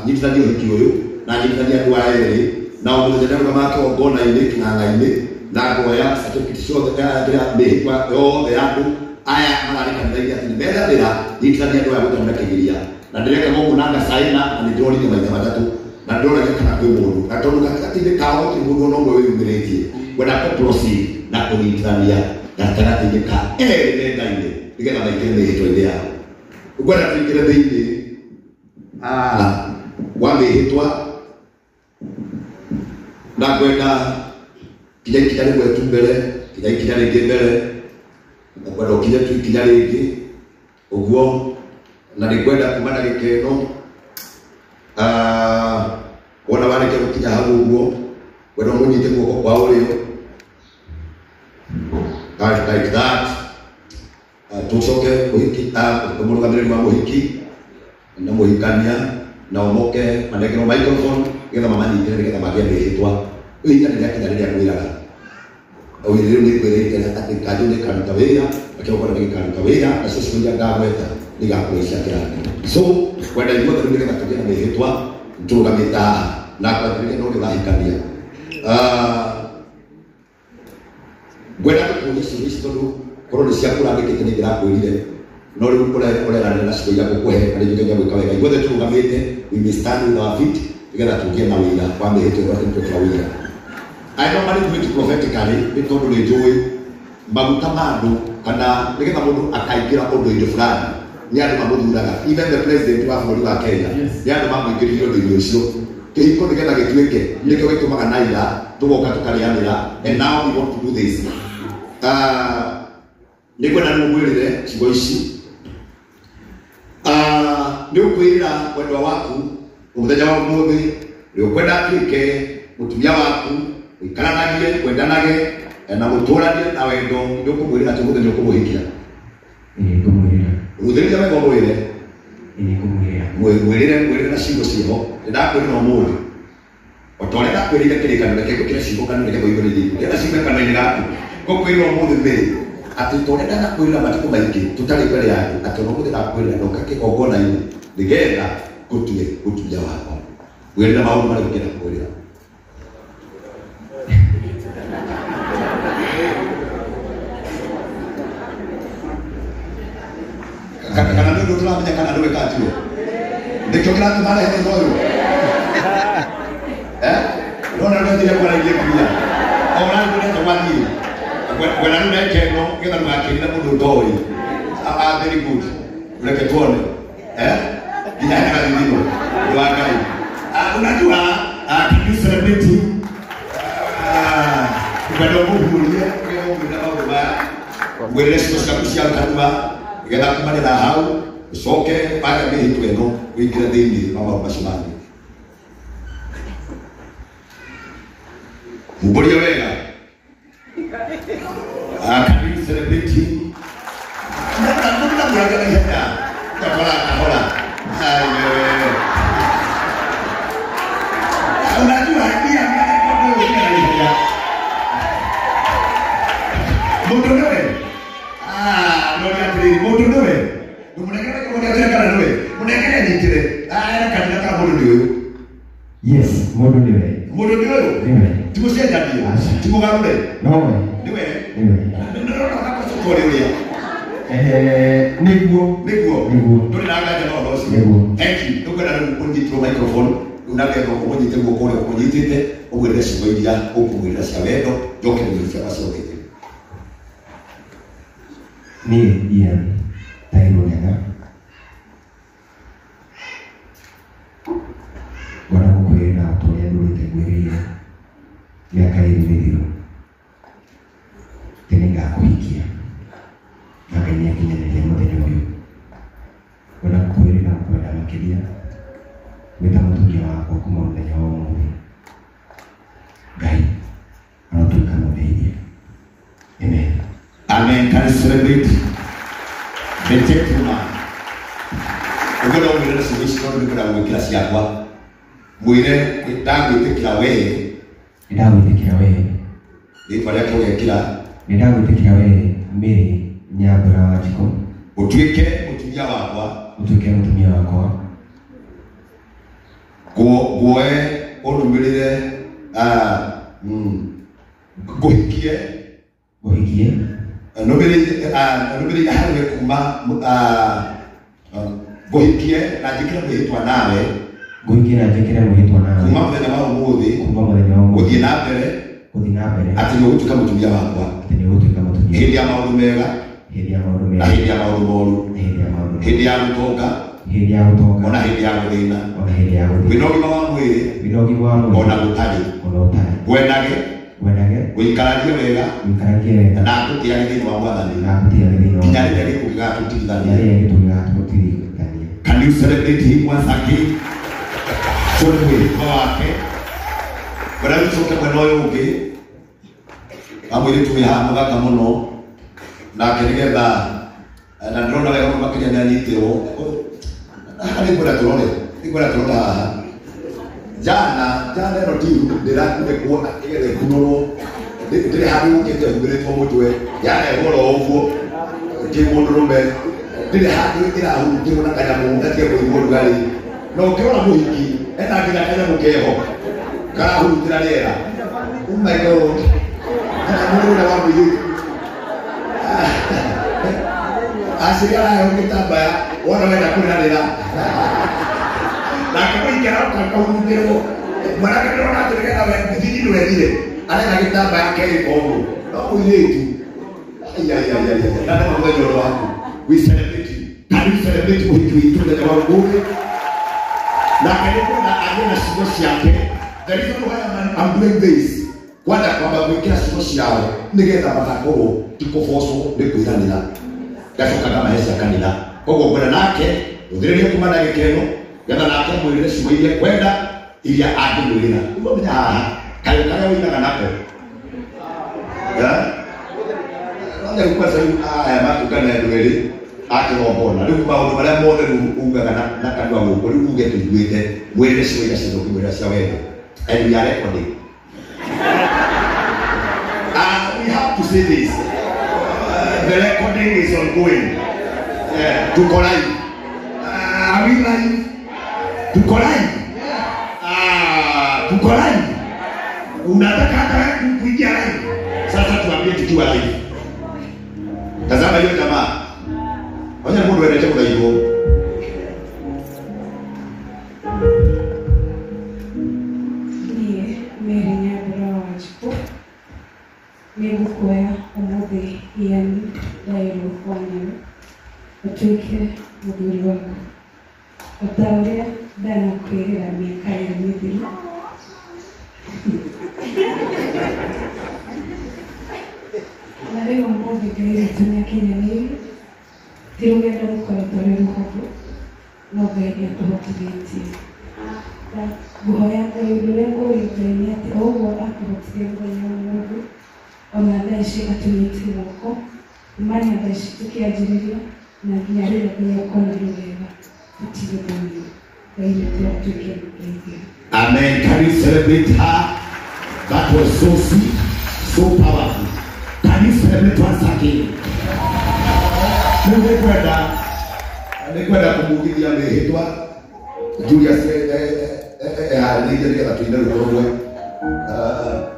nyitithanie ũhiki ũyũ na nyitithanie andũ aya erĩ, na o mũthenya ndarũgamaga kĩgongona-inĩ kĩng'ang'a-inĩ na ngoya certificate ciothe kĩrĩa mĩhĩtwa yothe ya andũ aya mararĩ kanitha-inĩ atĩ nĩmethanĩra nyitithanie andũ aya gũtarĩ na kĩgiria, na ndĩreka gũkũ na ngacaina na nĩndĩrorire maita matatũ na ndĩroragia kana kwĩ mũndũ, na tondũ gatagatĩ-inĩ kao gũtirĩ mũndũ ona ũmwe wĩyumĩrĩtie ngwenda kũ proceed na kũnyitithania gatagatĩ-inĩ ka erĩ mendaine nĩgetha maingĩre mĩhĩtwa-inĩ yao. Ngwenda tũingĩre thĩinĩ wa mĩhĩtwa na ngwenda kinya ikinya rĩmwe tu mbere, kinya ikinya rĩngĩ mbere, na ngwenda ũkinye tu ikinya rĩngĩ ũguo, na nĩngwenda kuma na gĩkeno. Wona warĩkia gũkinya hau ũguo, ngwenda ũmũnyite guoko kwa ũrĩo like that. Tucoke ũhiki mũrũgamĩrĩri wa mũhiki na mũhikania na ũmoke manengerwo microphone nĩgetha mamanyitĩre nĩgetha magĩe mĩhĩtwa. Rĩu ihinda nĩrĩakinya rĩrĩa ngwĩraga rĩu nĩngwĩrĩte atĩ kanjũ nĩĩkaruta wĩra na kĩgongona nĩgĩkaruta wĩra, nacio ciugo iria ngagweta nĩigakorwo cia kĩrathimo. So ngwenda ithuothe rĩu nĩgetha tũgĩe na mĩhĩtwa tũrũgamĩte haha na ngwambĩrĩria na ũrĩa ũrahikania. Ngwenda gũkũria ciũria ici tondũ korwo nĩ ciaku ũrandĩkĩte nĩ ndĩrakwĩrire, no rĩu ũreranĩra na ciugo iria ngũkũhe na nĩ njũke gwĩka wega. Ithuothe tũrũgamĩte, we may stand with our feet nĩgetha tũgĩe na wĩra wa mĩhĩtwa ĩrĩa tũrutĩra wĩra. I normally do it prophetically nĩ tondũ nĩ njũĩ maguta ma andũ kana nĩgetha mũndũ akaingĩra ũndũ-inĩ fulani nĩ andũ mamũthuraga. Even the president wa bũrũri wa Kenya nĩ andũ mamũingĩririe ũndũ-inĩ ũcio. Kĩhiko nĩgetha gĩtuĩke nĩkĩo gĩtũmaga naira tũgoka tũkarĩanĩra, and now we want to do this. Nĩngwenda nĩmũmwĩrĩre ciugo ici. Nĩ ũkwĩrĩra wendwa waku mũthenya wa ũmũthĩ nĩ ũkwenda atuĩke mũtumia waku, mũikaranagie, mwendanage na mũtũranie na wendo. Nĩ ũkũmwĩrĩra atĩ ũmũthĩ nĩ ũkũmũhikia.
Nĩngũmwĩrĩra.
Rũthĩrĩria wega ũmwĩre.
Nĩngũmwĩrĩra.
Mwĩrĩre mwĩrĩre na ciugo ciĩho. Nĩndakwĩrĩra ũmũthĩ o ta ũrĩa ndakwĩrĩire kĩrĩkanĩro, reke ngũkĩre ciugo kanua nĩgetha ũigue nĩ ndĩna ciume kanua-inĩ gaku. Ngũkwĩrĩra ũmũthĩ mĩrĩ atĩ ta ũrĩa ndanakwĩrĩra matukũ maingĩ tũtarĩ mbere ya andũ, atĩ ona ũmũthĩ ndakwĩrĩra ndoka kĩgongona-inĩ nĩgetha ngũtue mũtumia wakwa. Mwĩrĩre maũndũ marĩa ũngĩenda kũmwĩrĩra. Kana nĩ ũndũ tũramenya kana nĩwe kana tiwe? Nĩkĩo kĩratũma arehe thĩna ũyũ? Nĩwona ũrĩa ndĩrĩa kwaragia nginya o ũrarĩ ndĩrenda gwathiĩ ngwenda rĩu neke ĩno nĩgetha ndũgakĩrire mũndũ ũtoĩ. Very good. Reke tuone nginya hena gathithino ũndũ wa Ngai. Unajua, can you celebrate him? Ngwenda ũmũhurie nĩgetha ũmwĩre maũndũ maya, mwĩrĩre ciugo ciaku cia kanua nĩgetha kumanĩra hau ũcoke wage mĩhĩtwa ĩno ũingĩre thĩinĩ wa maũndũ macio mangĩ. Humbũria wega. Can you celebrate him? Mũndũ na ihenya kahora kahora. Ai, wewe. Unajua pia mũndũ ũyũ na ihenya. Mũndũ nĩwe? No nĩ atĩrĩrĩ, mũndũ nĩwe? Ndũmũnengere kĩgongona atĩrĩ kana nĩwe? Mũnengere anyitĩre. Ere kanitha kana mũndũ nĩ ũyũ?
Yes, mũndũ nĩwe.
Mũndũ nĩ ũyũ?
Nĩwe.
Ti mũcenjanie?
Aca.
Ti mũgarũre?
Nowe.
Nĩwe?
Nĩwe.
Nĩũrona ũkora ũrĩa?
Nĩguo.
Nĩguo?
Nĩguo.
Ndũrĩ na nganja na ũhoro ũcio?
Nĩguo.
Thank you. Nĩngwenda rĩu ũnyitĩrwo microphone rĩu na ngetha ũmũnyite guoko ũrĩa ũkũnyitĩte ũmwĩrĩre ciugo iria ũkũmwĩrĩra cia wendo njoke ndĩmwĩre ciakwa cia ũgitĩri.
Niĩ Ian Tairũ Nyaga ngwenda gũkwĩrĩra ta ũrĩa ndũrĩte ngwĩrĩire mĩaka ĩrĩ mĩthiru.
Amen. Can you celebrate the gentleman? Ũngĩenda ũmwĩre na ciugo ici tondũ nĩngwenda gũgwĩkĩra ciakwa. Mwĩre nĩndagwĩtĩkĩra wee.
Nĩndagwĩtĩkĩra wee.
Rĩtwa rĩake ũgekĩra.
Nĩndagwĩtĩkĩra wee Mary Nyambura Wanjikũ.
Ũtuĩke mũtumia wakwa.
Ũtuĩke mũtumia wakwa.
Nguoe ũnũmĩrĩre ngũhikie.
Ngũhikie.
Nũmĩrĩire harĩwe kuma ngũhikie na njĩkĩre mwĩhĩtwa nawe.
Ngũhikie na njĩkĩre mwĩhĩtwa nawe.
Kuma mũthenya wa ũmũthĩ.
Kuma mũthenya wa ũmũthĩ.
Gũthiĩ na mbere.
Gũthiĩ na mbere.
Atĩ nĩũgũtuĩka mũtumia wakwa.
Atĩ nĩũgũtuĩka mũtumia.
Hĩndĩ ya maũndũ mega.
Hĩndĩ ya maũndũ mega.
Na hĩndĩ ya maũndũ moru.
Na hĩndĩ ya maũndũ moru.
Hĩndĩ ya gũtonga.
Hĩndĩ ya gũtonga.
Ona hĩndĩ ya gũthĩna.
Ona hĩndĩ ya gũthĩna.
Wĩna ũgima wa mwĩrĩ.
Wĩna ũgima wa mwĩrĩ.
Ona gũtarĩ.
Ona ũtarĩ.
Ngwendage.
Ngwendage.
Ũikaragie wega.
Ũikaragie wega.
Na ngũtĩage thĩinĩ wa Mwathani.
Na ngũtĩage thĩinĩ wa
Nginya rĩrĩa gĩkuũ gĩgatũtigithania.
Nginya rĩrĩa gĩkuũ gĩgatũtigithania.
Can you celebrate him once again? Tũrĩ mwĩhĩtwa wake. Ngwenda gũcoke mwena ũyũ ũngĩ. Wa mũirĩtu wĩ haha mũthaka mũno. Nake nĩgetha na ndĩrona wega mũno makĩria nĩanyitĩrwo. Haha nĩngwenda tũrore. Nĩngwenda tũrore haha. Jana ĩno tiru ndĩrakunĩkwo nĩgetha ĩkunũrwo. Ndĩrĩ handũ ũkĩte humbĩrĩtwo mũtwe. Yarehwo oro ũguo kĩ mũndũrũme. Ndĩrĩ handũ ĩrahurutĩrwo na kanyamũ gatige kũigua ũrugarĩ. Na ũkĩrora mũhiki ena nginya kanyamũ keho karahurutĩra rĩera. Oh my God. Kanyamũ ũrĩa wa mũirĩtu. Aciari araheo gĩtambaya wona wenda kũrĩranĩra. Nake mũhiki aroka akahurutĩrwo. Mwanake ndĩrona atĩ nĩgetha thiri ndwethire. Arenda gĩtambaya kerĩ ũguo. No mũirĩtu. Ai ai ai ai. Na nĩ mũthenya ũyũ waku. We celebrate you. Can you celebrate mũhiki witũ mũthenya wa ũmũthĩ? Nake nĩngwenda agĩe na ciugo ciake. The reason why I'm doing this, kwenda kwamba gwĩkĩra ciugo ciao nĩgetha matakorwo ti kũbocwo nĩ kwĩranĩra. Ngacoka ngamahe cia kanitha. Koguo ngwenda nake rũthĩrĩrie kuma ndagĩka ĩno nĩgetha nake mwĩrĩre ciugo iria kwenda iria angĩmwĩrĩra. Ũguo menya haha kayũ karĩa ũinaga nako. None rĩu kwanza rĩu aya matungana andũ erĩ a kĩgongona. Rĩu maũndũ marĩa mothe rĩu ugaga na kanua gũkũ rĩu uge tũiguĩte mwĩrĩre ciugo iria ciothe ũkĩmwĩrĩra cia wendo. And we are recording. We have to say this. The recording is ongoing. Tuko live. Are we live? Tuko live? Tuko live. Unataka hata kuingia live? Sasa tuambie tukiwa live. Tazama hiyo jamaa. Wacha mundu endete kuthaithwo.
Niĩ Mary Nyambura Wanjikũ nĩngũkuoya ũmũthĩ Ian Ndairu Wanyama ũtuĩke mũthuri wakwa. O ta ũrĩa ndanakwĩrĩra mĩaka ĩrĩ mĩthiru. Na rĩu ũmũthĩ Ngai witũ nĩakinyanĩirie. Ti rũgendo rũkoretwo rwĩ rũhũthũ, no Ngai nĩatũhotithĩtie. Ngũhoya Ngai ũndũ ũrĩa ngũria Ngai nĩ atĩ o ũguo akũhotithia mũthenya wa ũmũthĩ, ona thaa ici atũnyite moko, kumania thaa ici tũkĩanjĩrĩria na nginya rĩrĩa Ngai akona nĩ wega tũtigithanie. Ngai witũ atuĩke mũteithia.
Amen. Can you celebrate her? That was so sweet, so powerful. Can you celebrate once again? Nĩngwenda kũmugithia mĩhĩtwa Julius eharĩrĩirie nĩgetha tũine rwĩmbo rũmwe.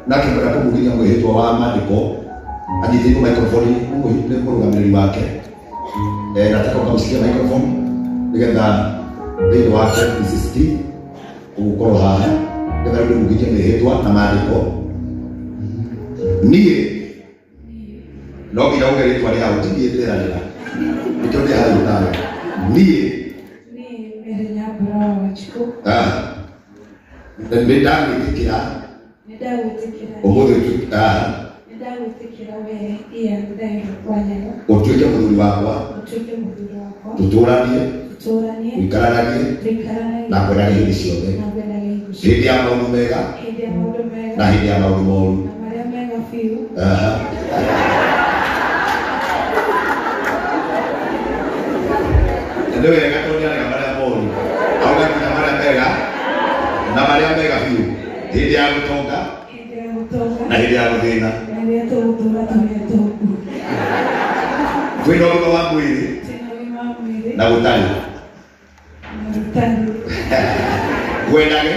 Nake ngwenda kũmugithia mwĩhĩtwa wa maandĩko anyitĩirwo microphone nĩ mũrũgamĩrĩri wake. Nataka ukamshikia microphone nĩgetha thĩinĩ wake Mrs. T ũgũkorwo haha nĩgetha rĩu ndĩmugithie mĩhĩtwa na maandĩko. Niĩ no nginya uge rĩtwa rĩao ti niĩ ndĩreranĩra nĩkĩo ndĩ haraihu nawe. Niĩ
Mary Nyambura Wanjikũ
nĩndagwĩtĩkĩra ũmũthĩ
nĩndagwĩtĩkĩra wee Ian Ndairu Wanyama
ũtuĩke mũthuri wakwa, tũtũranie, tũikaranagie na kwendage hĩndĩ ciothe, hĩndĩ ya maũndũ mega na hĩndĩ ya maũndũ moru. Nĩ wega tondũ nĩarega marĩa moru. Auga nginya marĩa mega na marĩa mega biũ. Hĩndĩ ya gũtonga na hĩndĩ ya gũthĩna. Twĩna ũgima wa mwĩrĩ na gũtarĩ. Ngwendage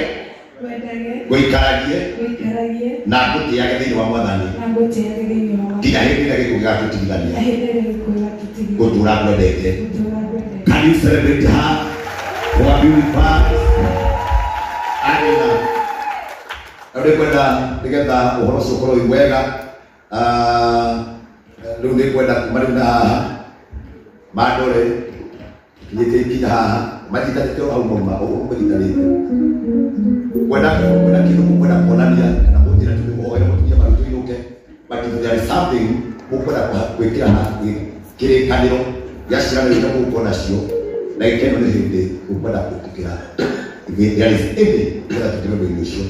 ngũikaragie na ngũtĩage thĩinĩ wa Mwathani nginya hĩndĩ ĩrĩa gĩkuũ gĩgatũtigithania gũtũũra ngwendete. Can you celebrate her for her beautiful Amina. Na nĩngwenda nĩgetha ũhoro ũcio ũkorwo wĩ mwega. Rĩu nĩngwenda kuma rĩu na haha mandore kinyĩte ikinya haha manyitanĩte o hau mauma ũguo manyitanĩte. Kwenda kwenda kĩndũ mũkwenda kuonania kana mũnjĩra tondũ mũhoere mũtumia maru tũinũke, but if there is something mũkwenda gwĩkĩra kĩrĩkanĩro gĩa ciana iria mũgũkorwo nacio na gĩkeno nĩ hĩndĩ mũkwenda gwĩtĩkĩra. If there is any nĩgetha tũtige ũndũ ũcio.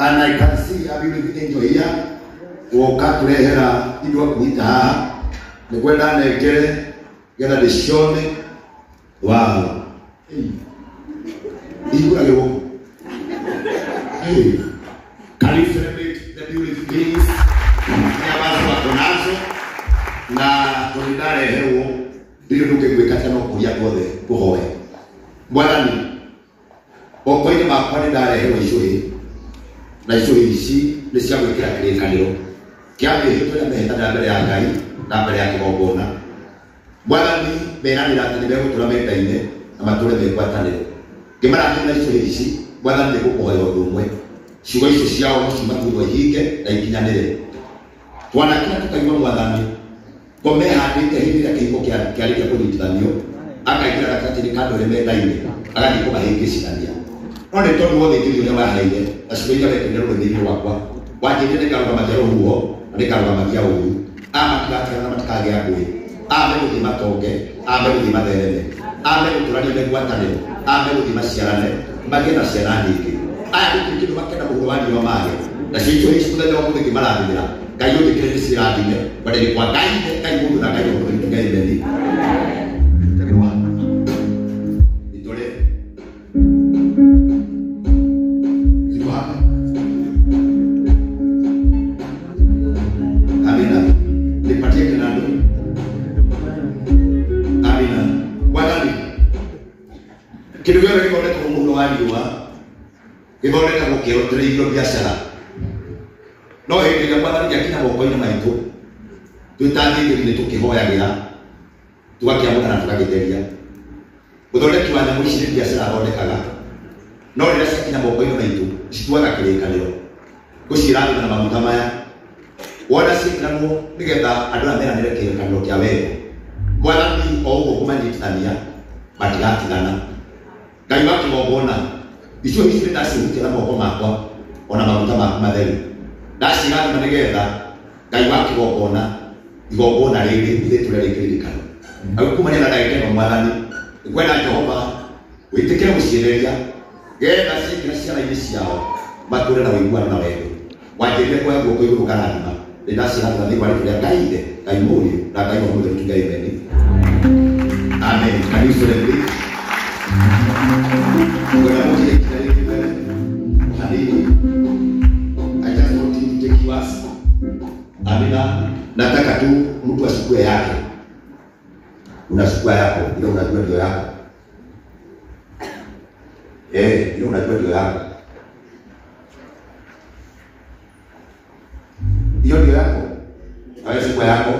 And I can see a beautiful angel here. Woka turehera indo kuita haha nikwenda nengere getha ndĩcione. Wow. Ihingũragĩrwo. Hey. Can you celebrate the beautiful things iria ambazo wako nazo na tondũ ndareherwo ndirĩ ũndũ ũngĩ gwĩka tiga no kũria tuothe tũhoe. Mwathani, moko-inĩ makwa nĩ ndareherwo icũhĩ na icũhĩ ici nĩ cia gwĩkĩra kĩrĩkanĩro kĩa mĩhĩtwa ĩrĩa mehĩtanĩra mbere ya Ngai na mbere ya kĩgongona. Mwathani, meranĩra atĩ nĩmegũtũũra mendaine na matũũre me ngwatanĩro. Ngĩmarathima na icũhĩ ici, Mwathani, nĩngũkũhoya ũndũ ũmwe, ciugo icio ciao no ciuma thutha ihinge na ikinyanĩre. Twanakĩra tũkaigua Mwathani ko mehandĩte hĩndĩ ĩrĩa kĩhiko kĩarĩkia kũnyitithanio, akaingĩra gatagatĩ-inĩ ka andũ arĩa mendaine agathiĩ kũmahĩngĩcithania. No nĩ tondũ wothe ũthĩnjĩri ũrĩa waheire na ciugo iria wekĩrire rũrĩmĩ-inĩ rwakwa, wanjĩrire nĩngarũgamagia rũhuho na nĩngarũgamagia ũũru. Aya matigatigana na matikagĩa ngũĩ, aya megũthiĩ matonge, aya megũthiĩ mathereme, aya megũtũrania me ngwatanĩro, aya megũthiĩ maciarane magĩe na ciana nyingĩ. Aya gũtirĩ kĩndũ makenda mũhuro wa riũa mage. Nacio icũhĩ ici mũthenya wa ũmũthĩ ngĩmarathimĩra, Ngai ũnjĩkĩre ndĩcirathime, kwenda-inĩ kwa Ngai ithe, Ngai mũndũ na Ngai mũndũ, Ngai meni. Itore. Ziko hapa. Amina. Nipatie kinando. Amina. Mwathani, kĩndũ gĩothe gĩthondekagwo mũhuro wa riũa gĩthondekagwo kĩrongoreirio biacara. No hĩndĩ ĩrĩa Mwathani gĩakinya moko-inĩ maitũ twĩ ta athĩnjĩri nĩ tũkĩhoyagĩra tũgakĩamũra na tũgagĩtheria. Mũthondeki wa nyamũ ici nĩ biacara athondekaga, no rĩrĩa ciakinya moko-inĩ maitũ cituaga kĩrĩkanĩro. Ngũcirathima na maguta maya. Wona ciĩkĩranwo nĩgetha andũ aya meranĩre kĩrĩkanĩro kĩa wendo. Mwathani o ũguo kũmanyitithania matigatigana. Ngai wa kĩgongona, icio ici nĩndacihutia na moko makwa ona maguta maku matheru. Ndacirathima nĩgetha Ngai wa kĩgongona, igongona rĩrĩ rĩtũre rĩkĩririkano. Agĩkumania na ndagĩka ĩno Mwathani, ngwenda Jehova wĩtĩkĩre gũciĩrĩria getha ciĩkĩra ciana-inĩ ciao matũre na ũiguano na wendo. Wanjĩrire kuoya guoko igũrũ ngarathima. Nĩndacirathima thĩinĩ wa rĩtwa rĩa Ngai Ithe, Ngai Mũriũ na Ngai Roho Mũtheru tuge amen. Amen. Can you celebrate? Ngwenda mũkinya ikinya rĩngĩ mbere hanini. I just want you to take yours. Amina. Nataka tu mtu achukue yake. Unachukua yako, ile unajua ndio yako. Ile unajua ndio yako. Hiyo ndio yako. Wewe chukua yako.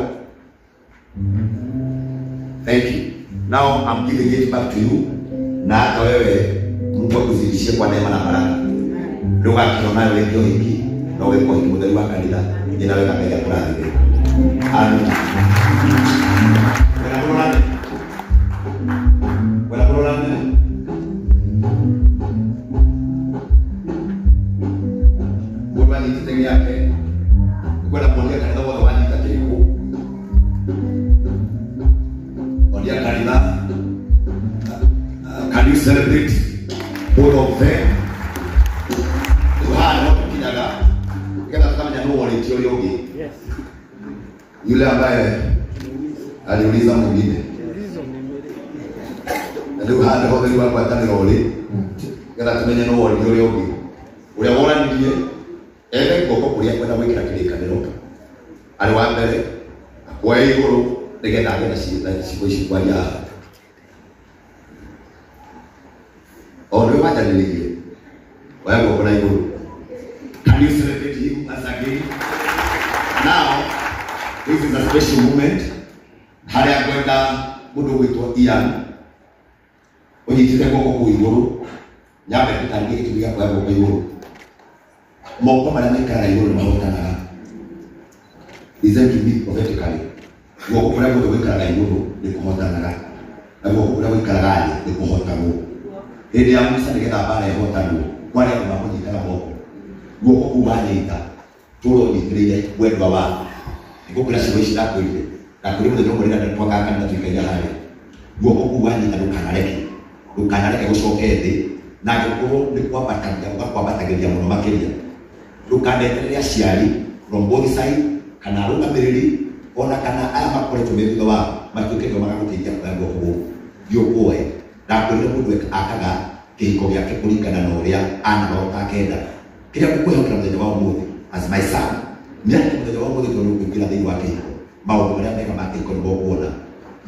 Thank you. Now I'm giving it back to you. Na hata wewe Mungu akuzidishie kwa neema na baraka. Ndũgakĩona wewe kĩo hiki na ũgĩkwo hiki mũtheri wa kanitha nĩnaweka Ngai akũrathime. Amina. Wena mũrorane. Wena mũrorane. Mũndũ anyitĩte gĩake kwenda kuonia kanitha wothe wanyita kĩrĩkũ. Onia kanitha. Can you celebrate both of them? Rĩu haha nĩho tũkinyaga nĩgetha tũkamenya nũ worĩtie ũrĩa ũngĩ. Yule ambaye aliuliza mwingine. Na rĩu haha nĩho thĩinĩ wa ngwatanĩro ũrĩ nĩgetha tũmenye nũ woririe ũrĩa ũngĩ. Ũrĩa woranirie ethe guoko kũrĩa kwenda gwĩkĩra kĩrĩkanĩro arĩ wa mbere akuoe igũrũ nĩgetha agĩe na ciugo ici kwaria haha. O nĩwe wanjanĩrĩirie oya guoko na igũrũ. Can you celebrate him once again? Now, this is a special moment. Harĩa ngwenda mũndũ gwĩtwo Ian ũnyitĩte guoko kũu igũrũ, nyambe ngũtarĩrie gĩtũmi gĩa kuoya guoko igũrũ. Moko marĩa maikaraga igũrũ nĩmahotanaga. Listen to me prophetically. Guoko kũrĩa guothe gũikaraga igũrũ nĩkũhotanaga, na guoko kũrĩa gũikaraga thĩ nĩkũhotagwo. Hĩndĩ ya Musa nĩgetha mbara ĩhotanwo, kwarĩ andũ makũnyitaga moko. Guoko kũu wanyita, tũra ũnyitĩrĩire wendwa waku. Nĩngũkwĩra ciugo ici ndakwĩrire, ndakwĩrire mũthenya ũmwe rĩrĩa twakaga kanitha tũikaire harĩa. Guoko kũu wanyita ndũkanareke, ndũkanareke gũcoke thĩ, na angĩkorwo nĩ kwambatagia, ũgakwambatagĩria mũno makĩria. Ndũkaneterere aciari from both side kana arũgamĩrĩri ona kana aya makoretwo me thutha waku matuĩke nĩo magagũteithia kuoya guoko gũkũ. Thiĩ ũkuoe. Ndakwĩrire mũndũ akaga kĩhiko gĩake kũringana na ũrĩa anarota akenda. Kĩrĩa ngũkwĩhokera mũthenya wa ũmũthĩ as my son, nĩ atĩ mũthenya wa ũmũthĩ tondũ ũkũingĩra thĩinĩ wa kĩhiko, maũndũ marĩa mega ma kĩhiko nĩmo ũkuona.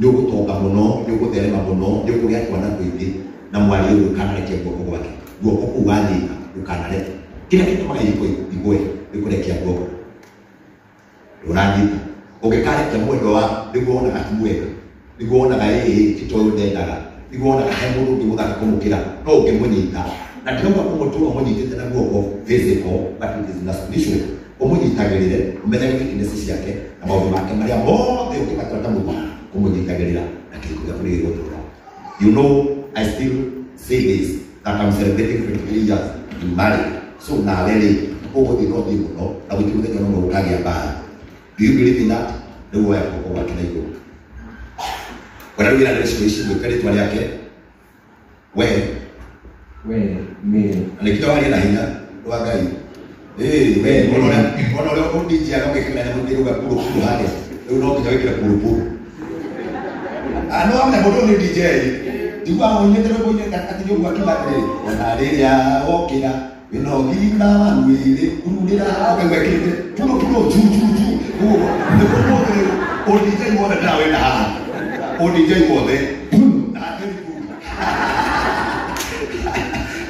Nĩ ũgũtonga mũno, nĩ ũgũtherema mũno, nĩ ũkũgĩa twana tũingĩ, na mwaria ũyũ ndũkanarekie guoko gwake. Guoko kũu wanyita ndũkanareke. Kĩrĩa gĩtũmaga ihiko igwe nĩ kũrekia guoko. Ndũranyita. Ũngĩkarekia mwendwa waku nĩguo wonaga ti mwega, nĩguo wonaga ĩĩ ti ta ũyũ ndendaga, nĩguo wonaga he mũndũ ũngĩ mũthaka kũmũkĩra, no ũngĩmũnyita. Na ndirauga kũmũtũra ũmũnyitĩte na guoko physical, but it is na spiritual. Ũmũnyitagĩrĩre, ũmenyage weakness ciake na maũndũ make marĩa mothe ũngĩbatara ta mũthuri kũmũnyitagĩrĩra na kĩhiko gĩaku nĩ gĩgũtũra. You know, I still say this, that I'm celebrating 23 years in marriage. So nawe rĩ, ũgũthiĩ no ũthiĩ mũno na gũtirĩ mũthenya ũmwe ũkagĩa mbara. Do you believe in that? Rĩu woya guoko gwake na igũrũ. Wena rĩu wĩranĩre ciugo ici, gwĩka rĩtwa rĩake. We.
We Mary.
Na nĩkĩo waria na hinya wa Ngai. We ona ũrĩa ũndinjiaga ũgĩkĩra nyamũ ingĩ rauga puru puru harĩa. Rĩu no nginya wĩkĩre puru puru. No amenya mũndũ ũyũ nĩ DJ. Ndiguaga ũinĩte rwĩmbo inĩ atĩ nĩ ũguo akiuga atĩrĩrĩ, ona rĩrĩa wokĩra wĩna ũgima wa mwĩrĩ kururĩra ũkaigua ĩkĩrĩte puru puru chu chu chu. Ũguo nĩguo mũndũ rĩu ũndj wothe ndĩrawenda haha. Ũndj wothe.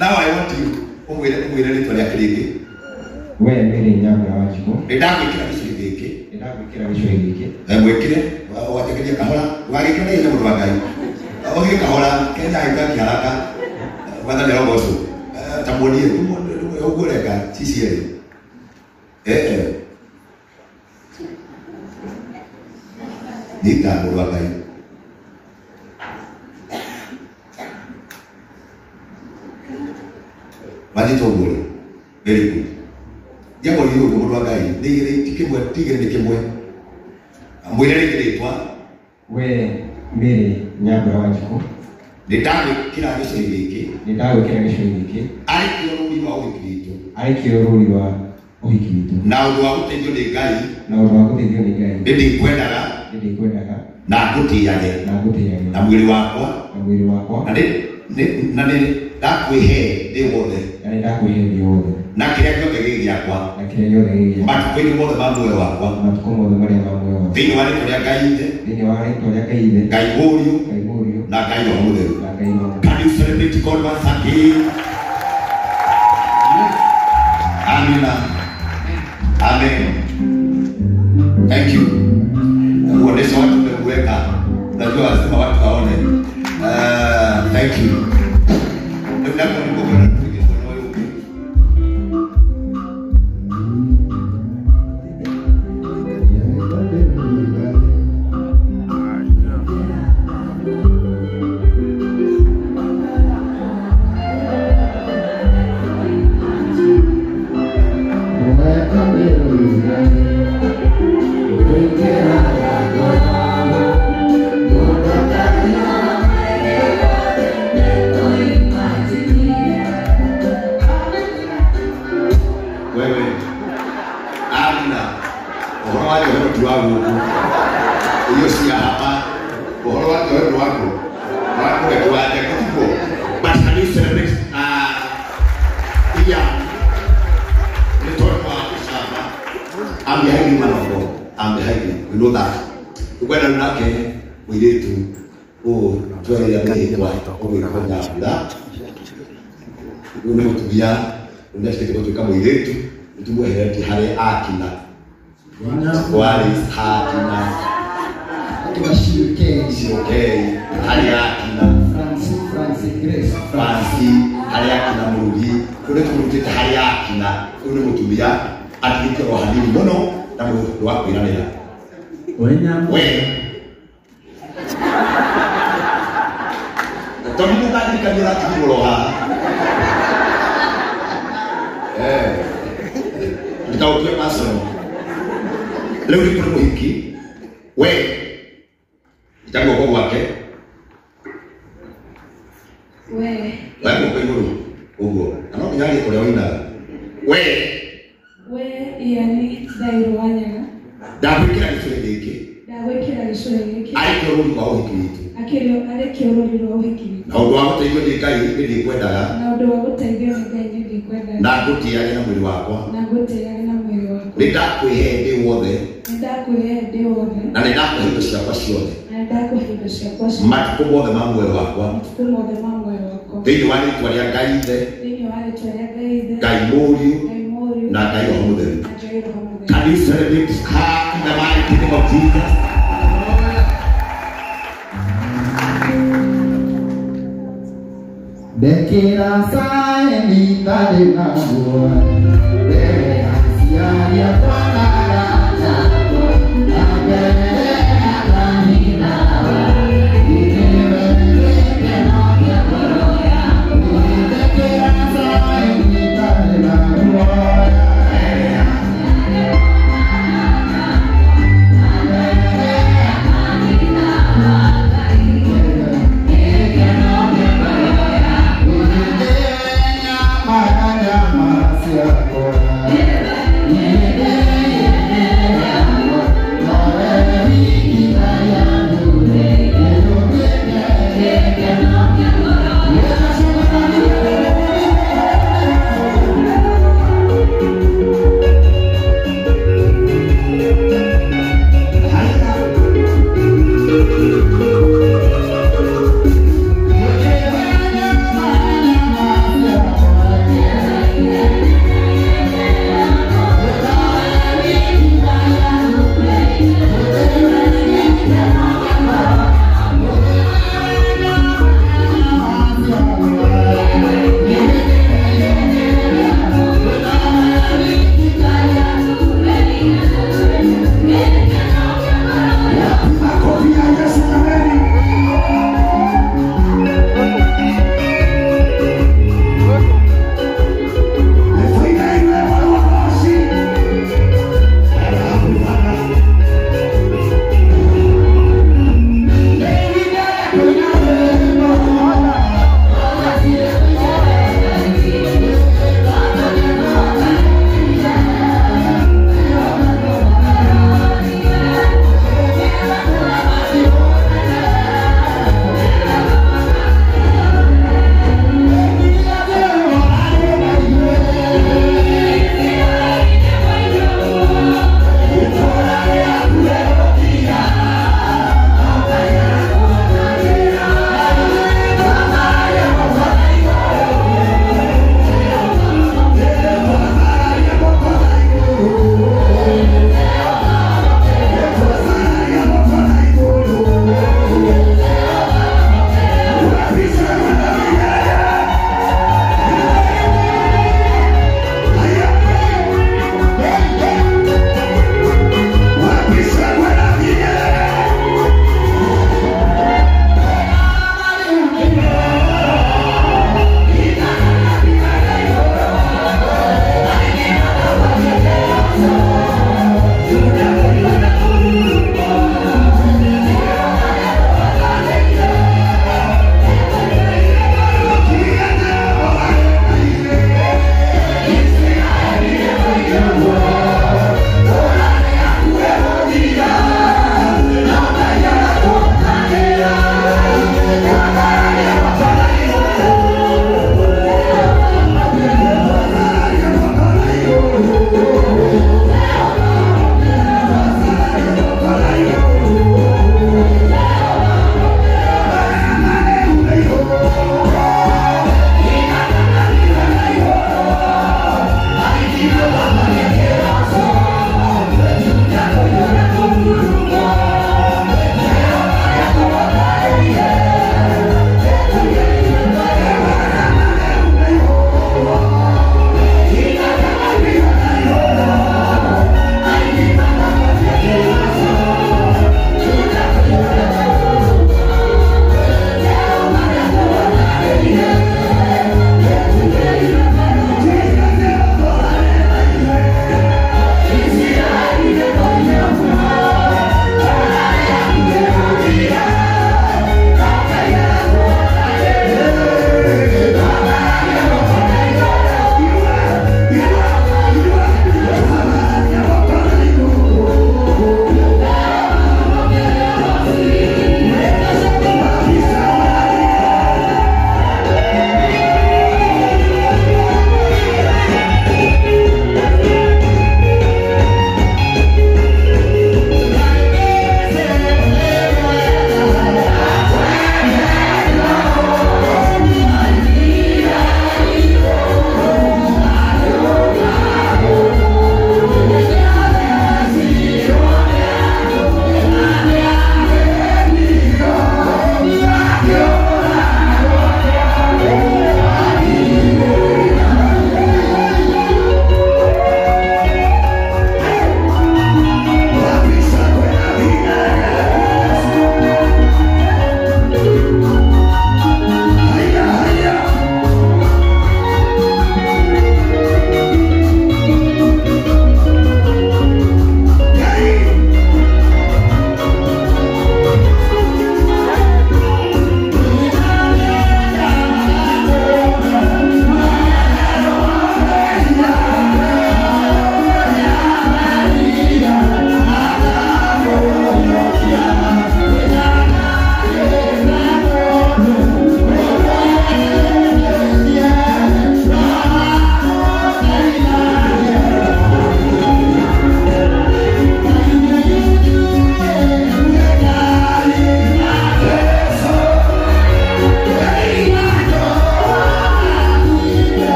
Now I want you ũmwĩre rĩtwa rĩake rĩngĩ.
We Mary Nyambura Wanjikũ.
Nĩndagwĩkĩra gĩcũhĩ gĩkĩ.
Nĩndagwĩkĩra gĩcũhĩ gĩkĩ.
Mwĩkĩre, wanjagĩrie kahora, wagĩkĩra na ihenya mũndũ wa Ngai. Ũthiĩ kahora, Kenya haitaki haraka. Mwathani arogocwo. Ta muonie, ũguo ũreka, cici erĩ. ithaa mũndũ wa Ngai. Wanyita ũguo rĩ, very good. Ndiamwĩrire ũguo mũndũ wa Ngai, nĩ igĩrĩ ti kĩmwe, ti igĩrĩ nĩ kĩmwe. Mwĩre rĩngĩ rĩtwa.
We Mary Nyambura Wanjikũ.
Nĩ ndagwĩkĩra gĩcũhĩ gĩkĩ.
Nĩ ndagwĩkĩra gĩcũhĩ gĩkĩ.
Arĩ kĩo rũri rwa ũhiki witũ.
Arĩ kĩo rũri rwa ũhiki witũ.
Na ũndũ wa gũteithio nĩ Ngai.
Na ũndũ wa gũteithio nĩ Ngai.
Nĩ ndĩkwendaga.
Nĩ ndĩkwendaga.
Na ngũtĩage.
Na ngũtĩage.
Na mwĩrĩ wakwa.
Na mwĩrĩ wakwa.
Na nĩ ndakwĩhe ndĩ wothe.
Na nĩ ndakwĩhe ndĩ wothe.
Na kĩrĩa gĩothe gĩ gĩakwa.
Na kĩrĩa gĩothe gĩ gĩakwa.
Matukũ-inĩ mothe ma muoyo wakwa.
Matukũ mothe marĩa ma muoyo wakwa.
Thĩinĩ wa rĩtwa rĩa Ngai Ithe.
Thĩinĩ wa rĩtwa rĩa Ngai Ithe.
Ngai Mũriũ.
Ngai Mũriũ.
Na Ngai Roho Mũtheru.
Na Ngai Roho Mũtheru.
Can you celebrate God once again? Amina. Amen. Thank you. Kuonesha watu umekuweka. Unajua lazima watu waone. Thank you. Can you celebrate her in the mighty name of Jesus?
Dekira saeni tade na bua, de Yeah.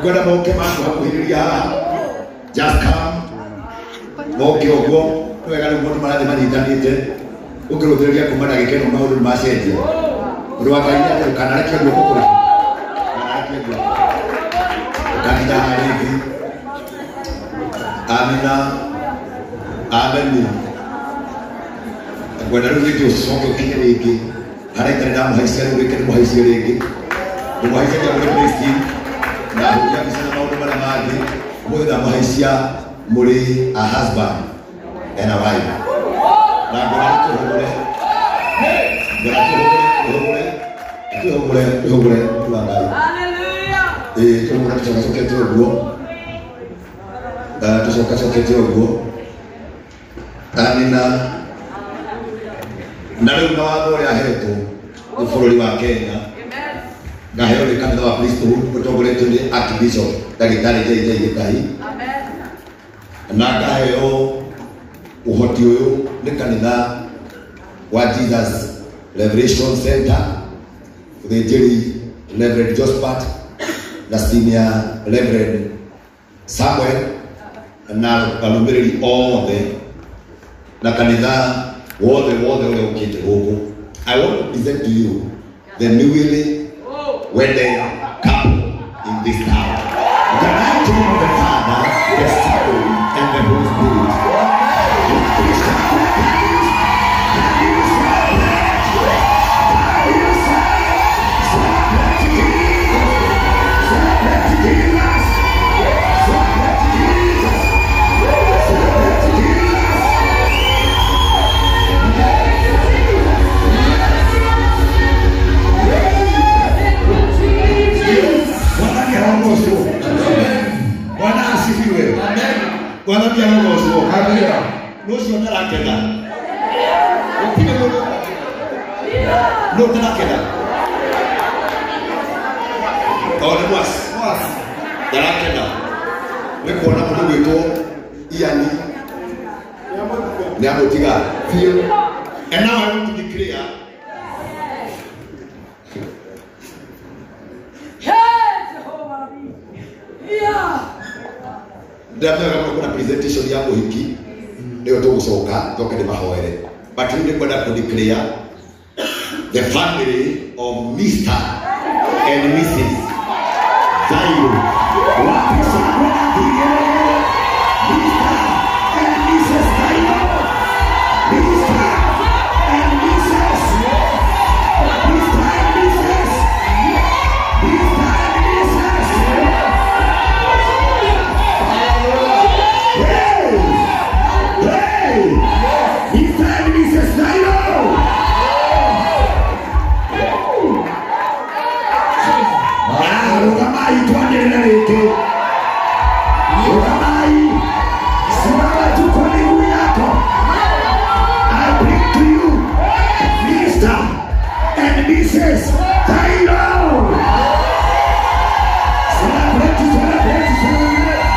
Ngwenda moke makuhakuhĩrĩria haha. Just come. Moke ũguo. Nĩ wega rĩu mũndũ marathiĩ manyitanĩte. Ũngĩrũthĩrĩria kuma na gĩkeno maũndũ nĩ macenjia. Ũndũ wa Ngai nĩ atĩ ndũkanarekie guoko kũrĩ. Ndũkanarekie guoko. Ũkakinya haha rĩngĩ. Amina. Ameni. Ngwenda rĩu rĩngĩ ũcoke ũkinye rĩngĩ. Harĩa itarĩ ndamũhaicia rĩu rĩngĩ ndĩmũhaicie rĩngĩ. Ndĩmũhaicagia mũrĩ Christine. Na hũria mbica na maũndũ marĩa mangĩ. Ũmũthĩ ndamũhaicia mũrĩ a husband and a wife. Na ngwenda tũhũgũre. Ngwenda tũhũgũre, tũhũgũre, tũhũgũre, tũhũgũre, mũndũ wa Ngai. Ĩĩ, tũhũgũre tũcokacokete ũguo. Tũcokacokete ũguo. Amina. Na rĩu na watho ũrĩa ahetwo nĩ bũrũri wa Kenya ngaheo nĩ kanitha wa Priesthood ũtongoretio nĩ Archbishop Ndagĩtarĩ JJ Gĩtahi na ngaheo ũhoti ũyũ nĩ kanitha wa Jesus Revelation Center ũthĩnjĩri Reverend Josephat na Senior Reverend Samuel na arũmĩrĩri othe na kanitha wothe wothe ũrĩa ũkĩte gũkũ. I want to present to you the newly wedded couple in this town. The mighty name of the Father, the Son, and the Holy Spirit. Bwana asifiwe. Bwana arogoocwo. No ũcio ũtarakena. Gũtirĩ mũndũ no ũtarakena. O nĩ mwasi. Ndarakena. Nĩ kuona mũndũ gwĩtwo Ian nĩ amũtiga. And now I want to declare ndĩramenya mũno kuna presentation ya mũhiki nĩyo tũgũcoka tũke ndĩmahoere, but rĩu nĩngwenda kũ declare the family of Mr. and Mrs. Thairo. Mr. and Mrs. Thairo. Mr. and Mrs. Mr. and Mrs. Mr. and Mrs. Hey! Hey! Mr. and Mrs. Thairo! Rugamai twanĩrĩre rĩngĩ. Rugamai, simama tu kwa miguu yako. I bring to you Mr. and Mrs. Thairo. Celebrate, celebrate, celebrate.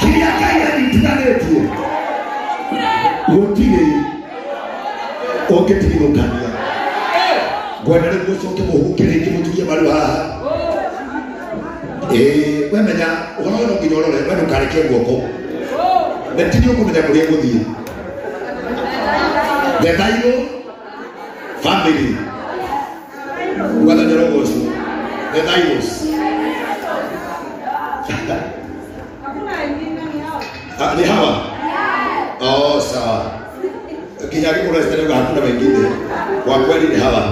Kĩrĩa Ngai anyitithanĩtie gũtirĩ ũngĩtigithũkania. Ngwenda rĩu mũcoke mũhuke rĩngĩ mũturie maru haha. Ĩĩ, we menya ũhoro ũyũ no nginya ũrore, we ndũkarekie guoko. Na ti nĩũkũmenya kũrĩa ĩgũthiĩ. The Thairo family. Mwathani arogocwo. The Thairos. Ni hawa? Oh, sawa. Kinya gĩkũrwo hakuna wengine. Kwa kweli ni hawa.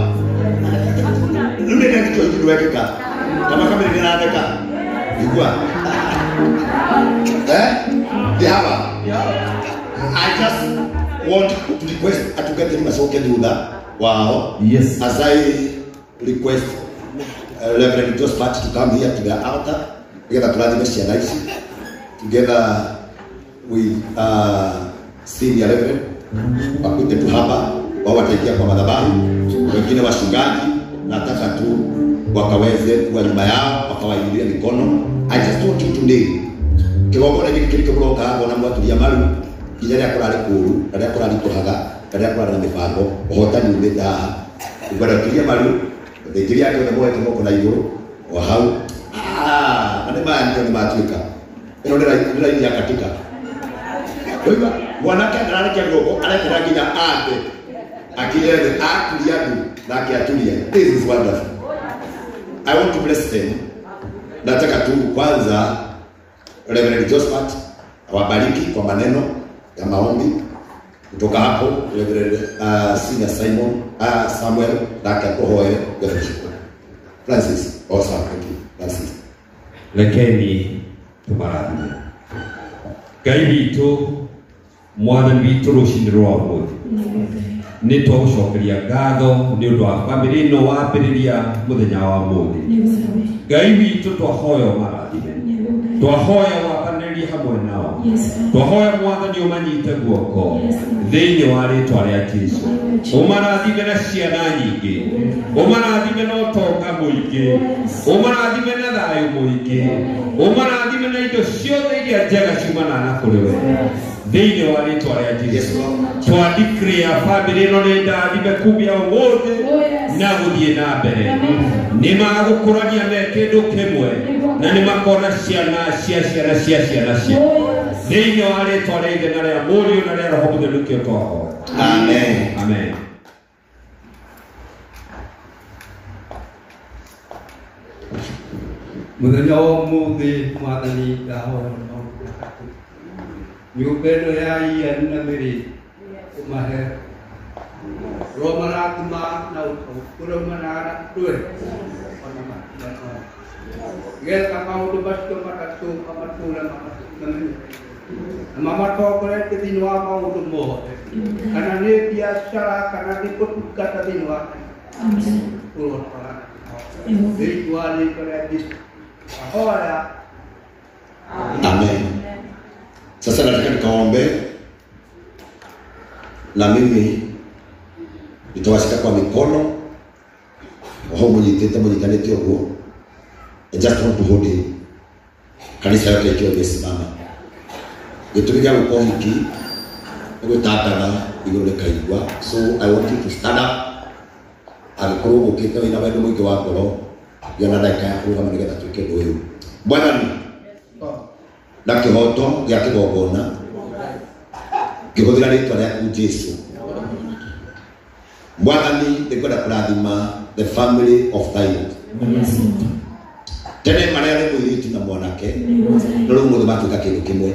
Rĩu nĩ gĩkĩo hiki wekĩka. Kama kamera nĩratheka. Igua. Eh? Ni hawa. I just want to request atungatĩri macoke thutha wao.
Yes.
As I request Reverend Josephat to come here to the altar together tũrathime ciana ici together with senior reverend wakuje tu hapa wao wataingia kwa madhabahu, wengine wachungaji, nataka tu wakaweze kuwa nyuma yao wakawainulia mikono. I just want you to name kĩgongona gĩkĩ kĩrĩkũ mũroka haha na mwaturia maru nginya rĩrĩa kũrarĩ kũũru na rĩrĩa kũrarĩ kũhaga na rĩrĩa kũrarĩ na mĩbango ũhotani umĩte haha. Ngwenda turie maru Thĩnjĩri yake othe moete moko na igũrũ o hau. Ah, na nĩ maya nĩo nĩ matuĩka. Ĩno nĩ raini ya katika. Oiga mwanake ndararekia guoko arekera nginya ambe akinye thĩ aturia ndu nake aturia. This is wonderful. I want to bless them. Nataka tu kwanza Reverend Josephat awabariki kwa maneno ya maombi. Kutoka hapo Reverend Senior Simon Samuel nake akuhoere getheshukuru. Francis, awesome, thank you. Francis.
Rekeni tumarathime. Ngai witũ, Mwathani witũ rũcinĩ rwa ũmũthĩ, nĩ twagũcokeria ngatho nĩ ũndũ wa bamĩrĩ ĩno wambĩrĩria mũthenya wa ũmũthĩ. Ngai witũ twahoya ũmarathime, twahoya wabanĩrie hamwe nao, twahoya Mwathani ũmanyite guoko thĩinĩ wa rĩtwa rĩa Jesũ, ũmarathime na ciana nyingĩ, ũmarathime na ũtonga mũingĩ, ũmarathime na thayũ mũingĩ, ũmarathime na indo ciothe iria njega ciumanaga na kũrĩ we thĩinĩ wa rĩtwa rĩa Jesũ. Twa declare bamĩrĩ ĩno nĩ ndathime kumia ũmũthĩ na gũthiĩ na mbere. Nĩ magũkũrania me kĩndũ kĩmwe na nĩ makona ciana cia ciana cia ciana cia thĩinĩ wa rĩtwa rĩa Ithe na rĩa Mũriũ na rĩa Roho Mũtheru nĩkĩo twahoya.
Amen.
Amen.
Mũthenya wa ũmũthĩ Mwathani ndahoya maũndũ matatũ. Nyũmba ĩno ya Ian na Mary ũmahe ũromarathima na ũtaũku ũrĩa umanaga na kũrĩ ona matigano nĩgetha maũndũ macio matatũ mamatũre mamamenye na mamatongoretie thĩinĩ wa maũndũ mothe, kana nĩ biacara kana nĩ ũtungata thĩinĩ wa kanitha ũrotwara thĩinĩ wa rĩtwa rĩa Jesũ ahoya.
Amen. Sasa nataka nikaombe na mimi nitawashika kwa mikono oho munyitite munyitanĩte ũguo. I just want to hold him. Kanitha yote ikiwa imesimama. Gĩtũmi gĩa gũka ũhiki nĩ gwĩtangatha igũrũ rĩkaigua. So I want you to stand up. Angĩkorwo ũkĩte wĩna wendo mũingĩ wa ngoro, gĩa na ndagĩka ya kũrũgama nĩgetha twĩke ũndũ ũyũ. Mwathani, na kĩhoto gĩa kĩgongona ngĩhũthĩra rĩtwa rĩaku Jesũ. Mwathani, nĩngwenda kũrathima the family of Thayo. Tene marĩa arĩ mũirĩtu na mwanake, no rĩu ũmũthĩ matuĩka kĩndũ kĩmwe.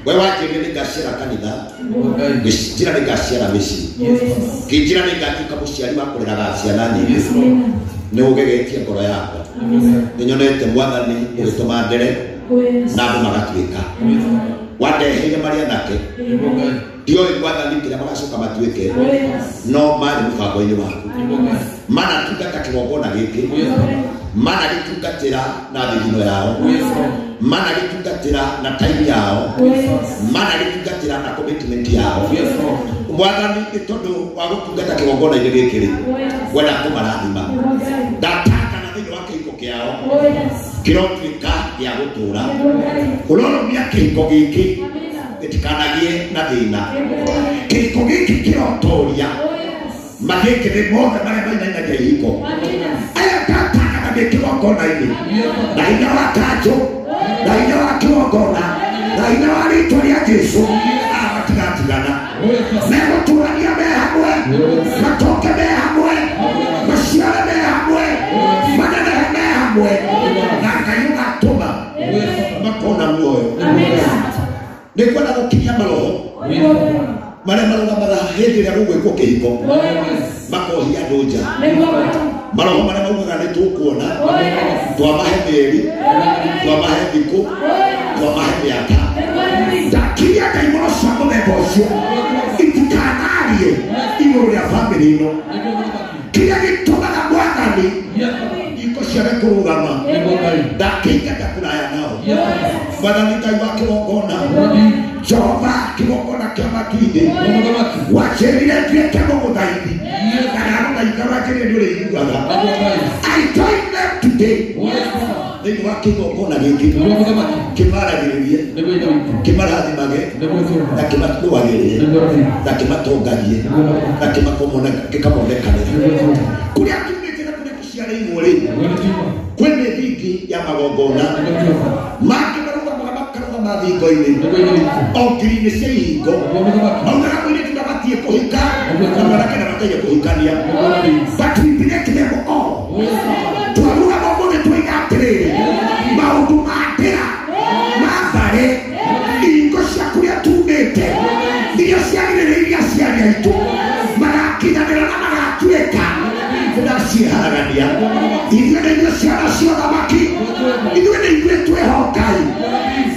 We wanjĩrire nĩngaciara kanitha, ngĩnjĩra nĩngaciara mĩciĩ, ngĩnjĩra nĩngatuĩka mũciari wa kũreraga ciana nyingĩ. Nĩ ũgegetie ngoro yakwa. Nĩnyonete Mwathani ũgĩtũma ndere na andũ magatuĩka. Wandeheire marĩ anake, ndioĩ Mwathani kĩrĩa magacoka matuĩke, no marĩ mũbango-inĩ waku. Manatungata kĩgongona gĩkĩ, managĩtungatĩra na thithino yao, managĩtungatĩra na time yao, managĩtungatĩra na commitment yao. Mwathani, nĩ tondũ wa gũtungata kĩgongona-inĩ gĩkĩ rĩ, ngwenda kũmarathima. Ndatangana thĩinĩ wa kĩhiko kĩao kĩrotuĩka gĩa gũtũũra. Ũroromia kĩhiko gĩkĩ gĩtikanagie na thĩna. Kĩhiko gĩkĩ kĩrotoria magĩkĩ nĩ mothe marĩa mainainagia ihiko. Aya ndatangana ndĩ kĩgongona-inĩ na hinya wa kanjũ, na hinya wa kĩgongona, na hinya wa rĩtwa rĩa Jesũ, aya matigatigana. Megũtũrania me hamwe, matoke me hamwe, maciare me hamwe, manenehe me hamwe, na Ngai ũgatũma makona muoyo. Nĩngwenda gũkinyia maroho marĩa marũgamaga hĩndĩ ĩrĩa gũgwĩkwo kĩhiko makohia andũ nja. Maroho marĩa maugaga nĩ tũkuona, twamahe mĩeri, twamahe thikũ, twamahe mĩaka. Ndakinyia ndaimono cia mũthemba ũcio itikanarie igũrũ rĩa bamĩrĩ ĩno. Kĩrĩa gĩtũmaga Mwathani ihiko ciage kũrũgama, ndakĩingata kũraya nao. Mwathani Ngai wa kĩgongona, Jehova kĩgongona kĩa makindĩ, wanjĩrire nduĩke mũgũthaithi, na ndagũthaitha wanjĩrire nĩ ũrĩiguaga. I join them today thĩinĩ wa kĩgongona gĩkĩ kĩmaragĩrĩrie, kĩmarathimage, na kĩmatũagĩrĩrie, na kĩmatongagie, na kĩkamonekanĩre kũrĩa kiumĩte na Kwĩ mĩthingi ya magongona mangĩ marũgamaga makarũgama thingo-inĩ o ngiri-inĩ cia ihingo maugaga mũirĩtu ndabatiĩ kũhika na mwanake ndabataire kũhikania, but we break them all. Twarũgama ũmũthĩ twoiga atĩrĩrĩ, maũndũ ma ndĩra ma mbarĩ ihingo cia kũrĩa tumĩte iria ciagĩrĩire aciari aitũ magakinyanĩra na magatuĩka nĩndaciĩharagania. Ithuĩ nĩ ithuĩ ciana cia ũthamaki, ithuĩ nĩ ithuĩ twĩho Ngai,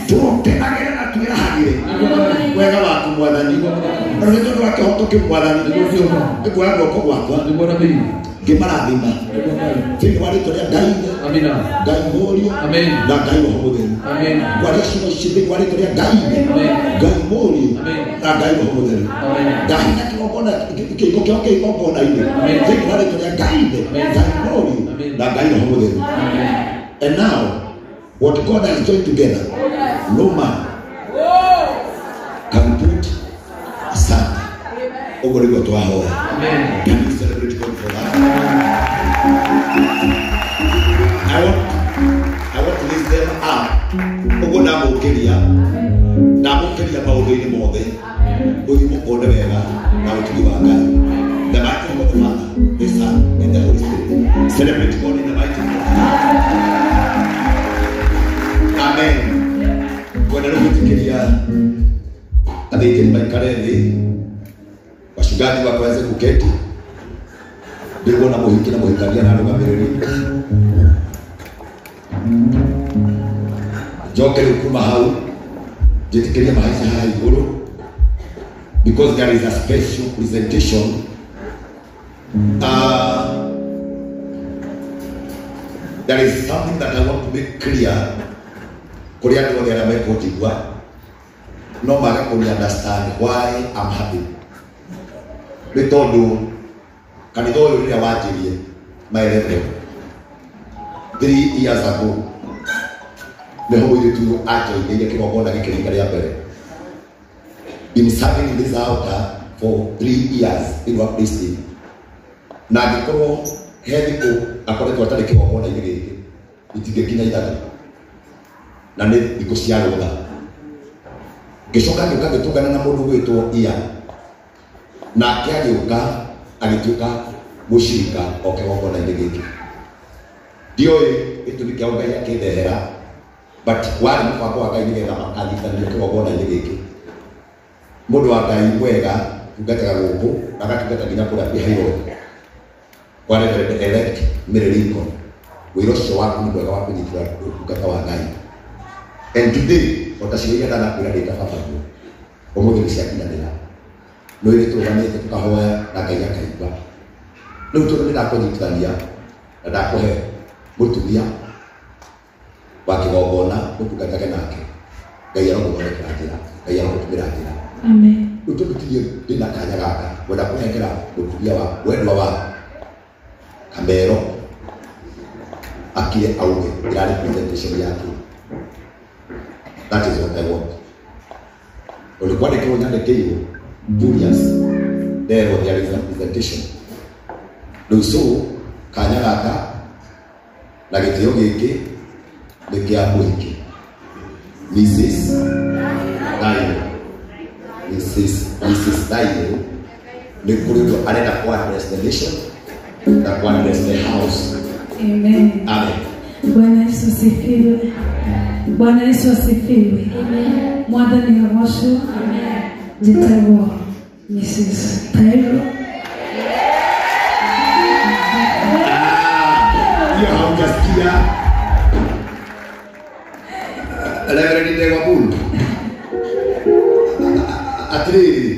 tũkenagĩre na twĩrahagĩre wega waku Mwathani, na nĩ tondũ wa kĩhoto kĩu Mwathani nĩkuoya guoko gwakwa ngĩmarathima thĩinĩ wa rĩtwa rĩa Ngai Ithe, Ngai Mũriũ na Ngai Roho Mũtheru. Ngwaria ciugo ici thĩinĩ wa rĩtwa rĩa Ngai Ithe, Ngai Mũriũ na Ngai Roho Mũtheru. Ndahina kĩgongona kĩhingo kĩao kĩa igongona-inĩ thĩinĩ wa rĩtwa rĩa Ngai Ithe, Ngai Mũriũ na Ngai Roho Mũtheru. And now what God has joined together, no man can put asunder. Ũguo nĩguo twahoya. Can you celebrate God for that? I want to lift them up. Ũguo ndamũkĩria maũndũ-inĩ mothe, ũthiĩ mũkone wega na ũtugi wa Ngai. The mighty name of the Father, the Son, and the Holy Spirit. Celebrate God in the mighty name of Jesus. Amen. Kwenda rĩu gwĩtĩkĩria athĩnjĩri maikare thĩ, wachungaji wakaweze kuketi, ndĩkuona mũhiki na mũhikania na arũgamĩrĩri. Njoke rĩu kuma hau njĩtĩkĩrie mahaice haha igũrũ, because there is a special presentation. There is something that I want to make clear kũrĩ andũ othe arĩa mekũnjigua no mage kũni understand why I'm happy. Nĩ tondũ kanitha ũyũ rĩrĩa wanjirie my reverend 3 years ago nĩho mũirĩtu ũyũ anjoinĩire kĩgongona gĩkĩ rita rĩa mbere. Been serving in this altar for 3 years in one place. Na angĩkorwo he thikũ akoretwo atarĩ kĩgongona-inĩ gĩkĩ itingĩkinya 3 na nĩ thikũ cia rũtha. Ngĩcoka ngĩũka ngĩtũngana na mũndũ ũgwĩtwo Ian, nake agĩũka agĩtuĩka mũcirika o kĩgongona-inĩ gĩkĩ. Ndiũĩ gĩtũmi kĩa Ngai akĩndehera, but warĩ mũbango wa Ngai nĩgetha makanyitanĩrio kĩgongona-inĩ gĩkĩ. Mũndũ wa Ngai mwega tungataga gũkũ na agatungata nginya kũrĩa kwĩ Hairũ kwa Reverend elect Mary Lincoln. Wĩra ũcio waku nĩ mwega wa kũnyitĩra ũtungata wa Ngai. And today ota ciugo iria ndanakwĩra ndĩ ta baba guo ũmũthĩ nĩ ciakinyanĩra. No ithuĩ tũrũgamĩte tũkahoya na Ngai akaigua. Rĩu tondũ nĩ ndakũnyitithania na ndakũhe mũtumia wa kĩgongona ũtungatage nake, Ngai arogũthondekera njĩra, Ngai arogũtũmĩra njĩra.
Amen.
Rĩu tondũ tirie ndĩna kanya gaka ngwenda kũnengera mũtumia wa wendwa wa Kamero akire auge ĩrarĩ presentation yake. That is what I want. Ulikuwa ndĩkĩrwo nyandĩkĩirwo Julius there there is a presentation. Rĩu so kanya gaka na gĩtĩo gĩkĩ nĩ kĩa mũhiki Mrs. Dairo. Mrs. Dairo nĩ kũrĩ ũndũ arenda kũ address the nation na kũ address the house.
Amen.
Amen.
Bwana Yesu asifiwe. Bwana Yesu asifiwe. Amen. Mwathani agocwo. Amen. Njĩtagwo Mrs. Tairo.
Hiyo haujasikia. Reverend Ndegwa Bulu. Atĩrĩrĩ,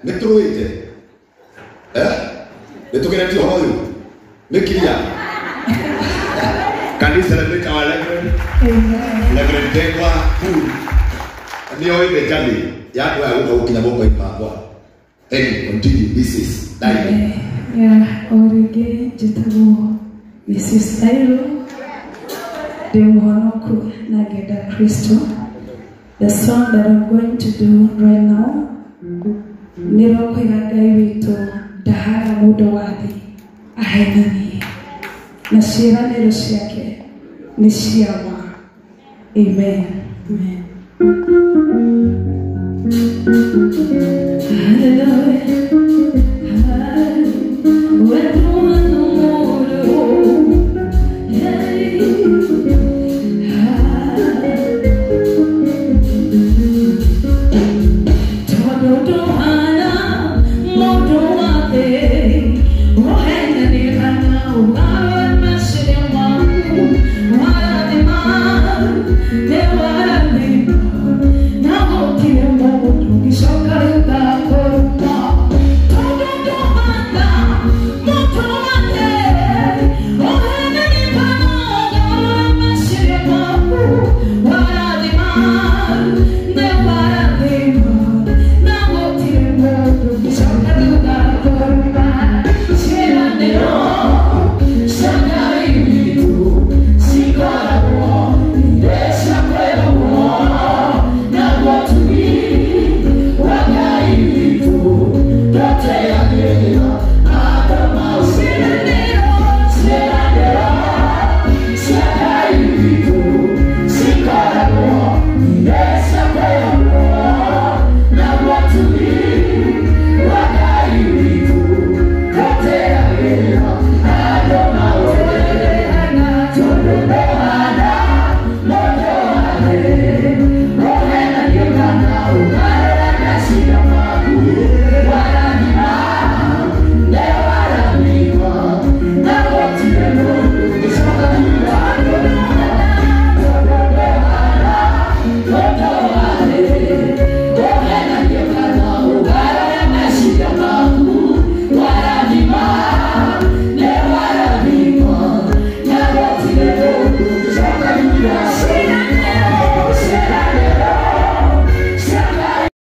nĩ tũrũĩte nĩ tũgeretie ũhoro ũyũ nĩ kiria. Can we celebrate our Reverend? Reverend Ndegwa Bulu nĩ oĩ the journey ya andũ aya gũka gũkinya moko-inĩ makwa. Anyway, continue, Mrs. Dairo.
Yeah, o rĩngĩ njĩtagwo Mrs. Dairo, ndĩ mũhonoku na ngenda Kristo. The song that I'm going to do right now nĩ rwakwĩra Ngai witũ ndahaga mũndũ wa thĩ ahenanie. Na ciĩranĩro ciake nĩ cia ma. Amen. Amen.